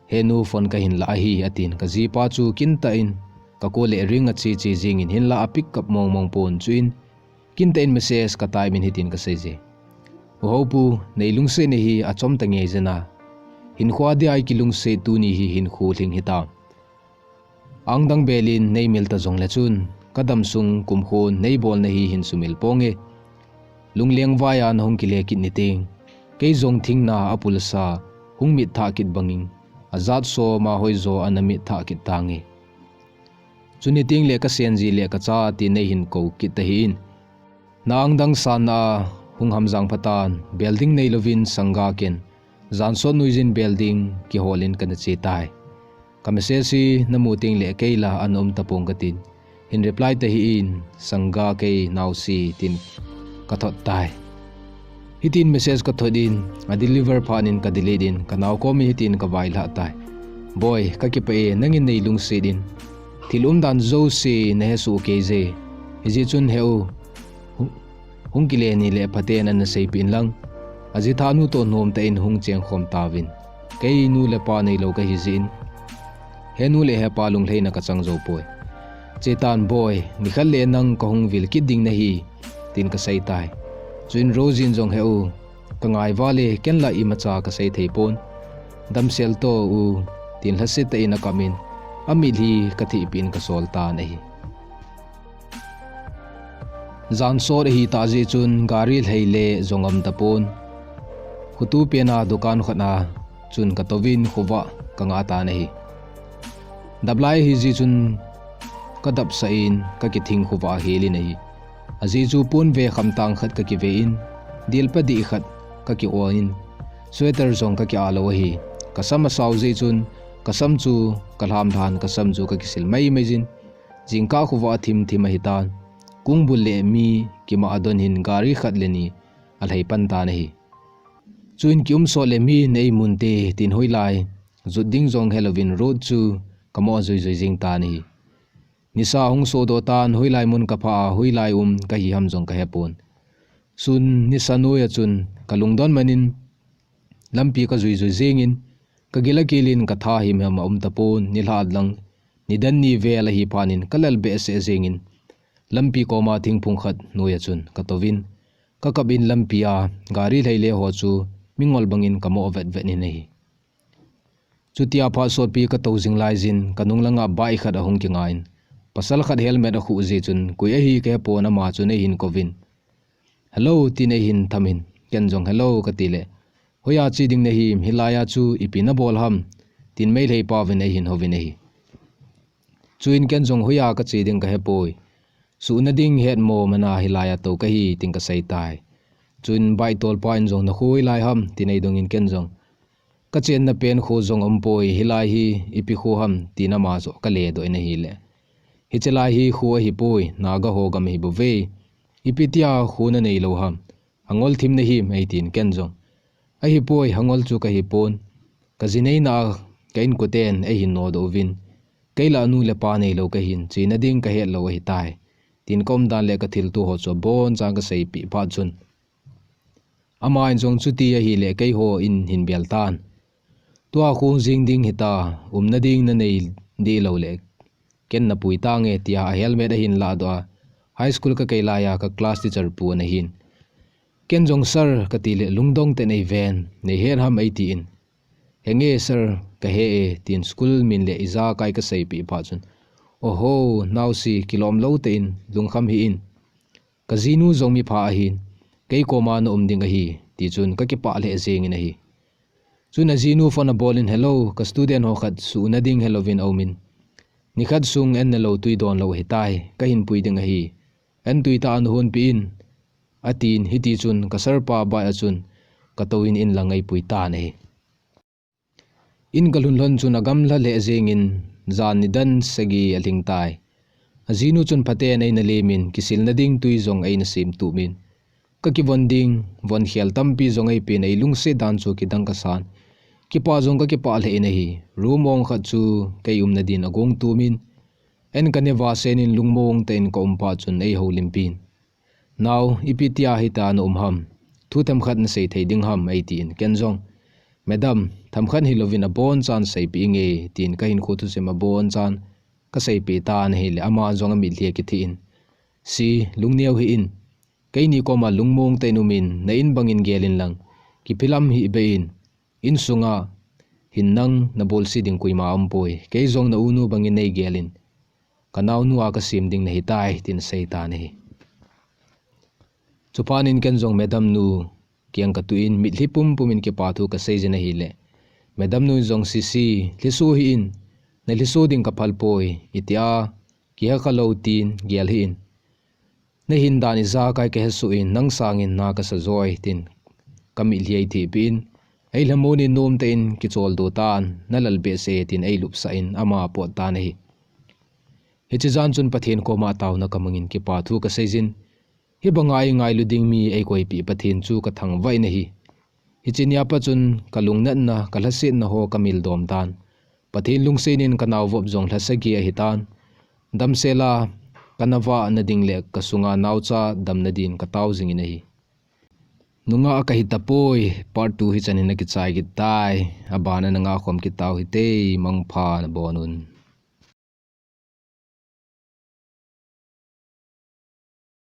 Henu phone kahin lah ahi, atin. Kajipa chu kintah in kakol le ring ache che jingin hinlah a pick up mong mong pon, chuin kintah in message ka type in hitin kaseije, U Houpu, neilungsetna hi achom tange jena. Hinkhoa dia ikilungset tuni hi hinkho lhing hitam. Angdang belin neimil ta jongle chun, kadamsung kumkhon neibolna hi hin sumil ponge. Lungleng vaiya nahung kile kit niteng, kei jong thingna apulsa hung mit thah kit bangin, ajat soma hoijo ana mit thah kit tange. Chuni tengle kasenji le kacha ti neihin kou kit tahih in. Na angdang sanna a hung hamjang phatan, building neilouvin sangga ken, jansot noiyin building kiholin kana che tai. Ka message hi namu tengle keila ana um tapong katin, hin reply tahih in, sangga kei naosen, tin kathot tai. Hitin message kathot in, adeliver phat in kadelete in, kanao komin hitin kavailhah tai. Boi, kakipah e, nangin neilungset in, thil umdan jouse nahesoh keije. Hijeh chun He u, hung kile nile phaten ana seipeh in lang. Ajitha nu toh nomtah in hung chengkhom tauvin. Kei nu le pa neilou kahijeh in, Henu le hepa lunglhaina kachang joupoi. Chetan Boi, nikhat le nang kahung vil kit ding nahi, tin kaseitai. Chuin Rosie in jong, He u, kangai vale, kenla imacha kasei theipon. Damsel to u, tin lhasetah in akap in, amitlhi kathehpeh in kasol tan ahi. Jansot ahitah jeh chun gari lhai le jong um tapon. Khoto pena dukan khat a chun katouvin khovah kangah tan ahi. Daplai ahijeh chun kadapsah in kakithing khovah ahelin ahi. Ajeh chu ponve khamtang khat kakive in, dilpa dih khat kaki-on in, sweater jong kaki-ah lou ahi. Kasam asao jeh chun Kasam chu kalham than, kasam chu kakisil maimai jin. Jingkah khovah a thim thim ahitan. Kong bul le mi kimah a don hin gari khat le ni alhai pan tan ahi. Chuin kium sot le min eimun te tin hoilai jot ding jong helouvin road chu kamo jui jui jing tan ahi. Nisa hung sodoh tan, hoilai mun kaphah a, hoilai um kahi ham jong kahepon. Sun nisa noiya chun kalungdon manin lampi kajui jui jingin, kagil a kilin katha himham aum tapon, nilhah lang nidan ni vel ahi phat in kalal behseh jingin, lampi koma thingphung khat noiya chun katouvin, kakap in lampi a gari lhai le ho chu mingol bangin kamo vetvet in ahi. Chutia phat sotpi katou jing laijin, kanung langa bike khat ahung kinga in, pasal khat helmet akhuh jeh chun koi ahi kahepon, ama chun eihin kouvin, "Hello," tin eihin thamin, ken jong, "Hello," kati le, "Hoiya che ding nahim, hilaiya chu ipi nabol ham?" tin Meitei pauvin eihin houvin ahi. Chuin ken jong, "Hoiya kache ding kahepoi. Suhna ding hetmo mana hilaiya tou kahi," tin kasei tai. Chuin bike tolpa in jong, "Nakho hoilai ham?" tin eidongin ken jong, "Kachenna pen kho jong umpoi, hilai hi ipi kho ham?" tin ama joh kaledoh in ahile, "Hiche lai hi kho ahipoi, Naga ho gam ahibouve. Ipi tia kho nanei lou ham? Hangol thim nahim?" eitin ken jong, "Ahipoi, hangol chu kahipon. Kajineina a ka inkoten eihin nodoh uvin, kei lah nu le pa neilou kahin, chena ding kahet lou ahitai," tin kaumdan le kathilto ho chu abonchan kaseipeh phat chun, ama in jong, "Chuti ahile keiho in hin bel tan. Tua kho jing ding hita, umna ding nanei deh lou le ken napui tange," tia a helmet ahin lahdoh a, high school kakei laiya ka class teacher pu ana hin. Ken jong, "Sir," kati le, "Lungdong tah in eiven, neihet ham?" eitin, "Henge sir, kahe e," tin school min le ijakai kaseipeh phat chun, "Oho, naosen kilom lou tah in lungkham hih in. Kajinu jong mipha ahin, kei koma naum ding ahi," tichun kakipah lheh jingin ahi. Chun ajinu phone abol in, "Hello, ka student ho khat suhna ding helouvin aumin, nikhat sung en nalou tui don lou ahitai, kahin pui ding ahi. En tui tah a nahonpeh in," atin, hitichun ka sir pa bike a chun katouvin in lang eipui tan ahi. In kalhun lhon chun agamla lheh jingin jan nidan sagi alhing tai. Ajinu chun phaten eina lemin, kisilna ding tui jong eina sem tumin, kakivon ding von khel tampi jong eipen, eilungset dan chu kidang kasan. Kipah jong kakipah lheh in ahi. Room ong khat chu kei umna din agong tumin, en kaneva sen in lungmong tah in kaum phat chun eihoulimpin, "Nao, ipi tia hitia naum ham? Thu themkhat nasei thei ding ham?" eitin, ken jong, "Madam, themkhat hilouvin abonchan seipeh inge," tin kahinkho thusim abonchan kaseipeh tan ahile, ama jong amitlhi akithin, "Si, lungneo hih in. Keini koma lungmong tah in umin, na in bangin gel in lang, kiphilam hih beh in. Insunga hin nang nabolse ding koima aumpoi. Kei jong na unu bangin neigelin, kanaonu a kasem ding nahitai," tin asei tan ahi. Chuphat in ken jong madam nu kiang katouvin, mitlhi pumpum in kipathu kaseijin ahile, madam nu in jong, "Sisi, lhiso hih in, nalhiso ding kaphal poi, itia kihekha lou tin gel hih in. Nahin dan ijakai kahesoh in, nang sangin na kasa joi," tin kamitlhi eithipin, eilhamon in nomtah in kicholdo tan, "Nalal behseh e," tin eilupsah in ama apot tan ahi. Hiche jan chun Pathen koma taona kamangin kipathu kaseijin, hibanga eingailu ding mi eikoipeh Pathen chu kathangvah in ahi. Hiche nia pat chun kalungnatna, kalhasetna ho kamildom tan. Pathen lungset in kanaovop jong lhasagi ahitan. Damsel a kanavahna ding le kasunga naocha damna din katao jingin ahi. Nungah kahitapoi, part two hichan hin akichai kit tai. Abana nangah khom kit tau hite, mangpha nabonun.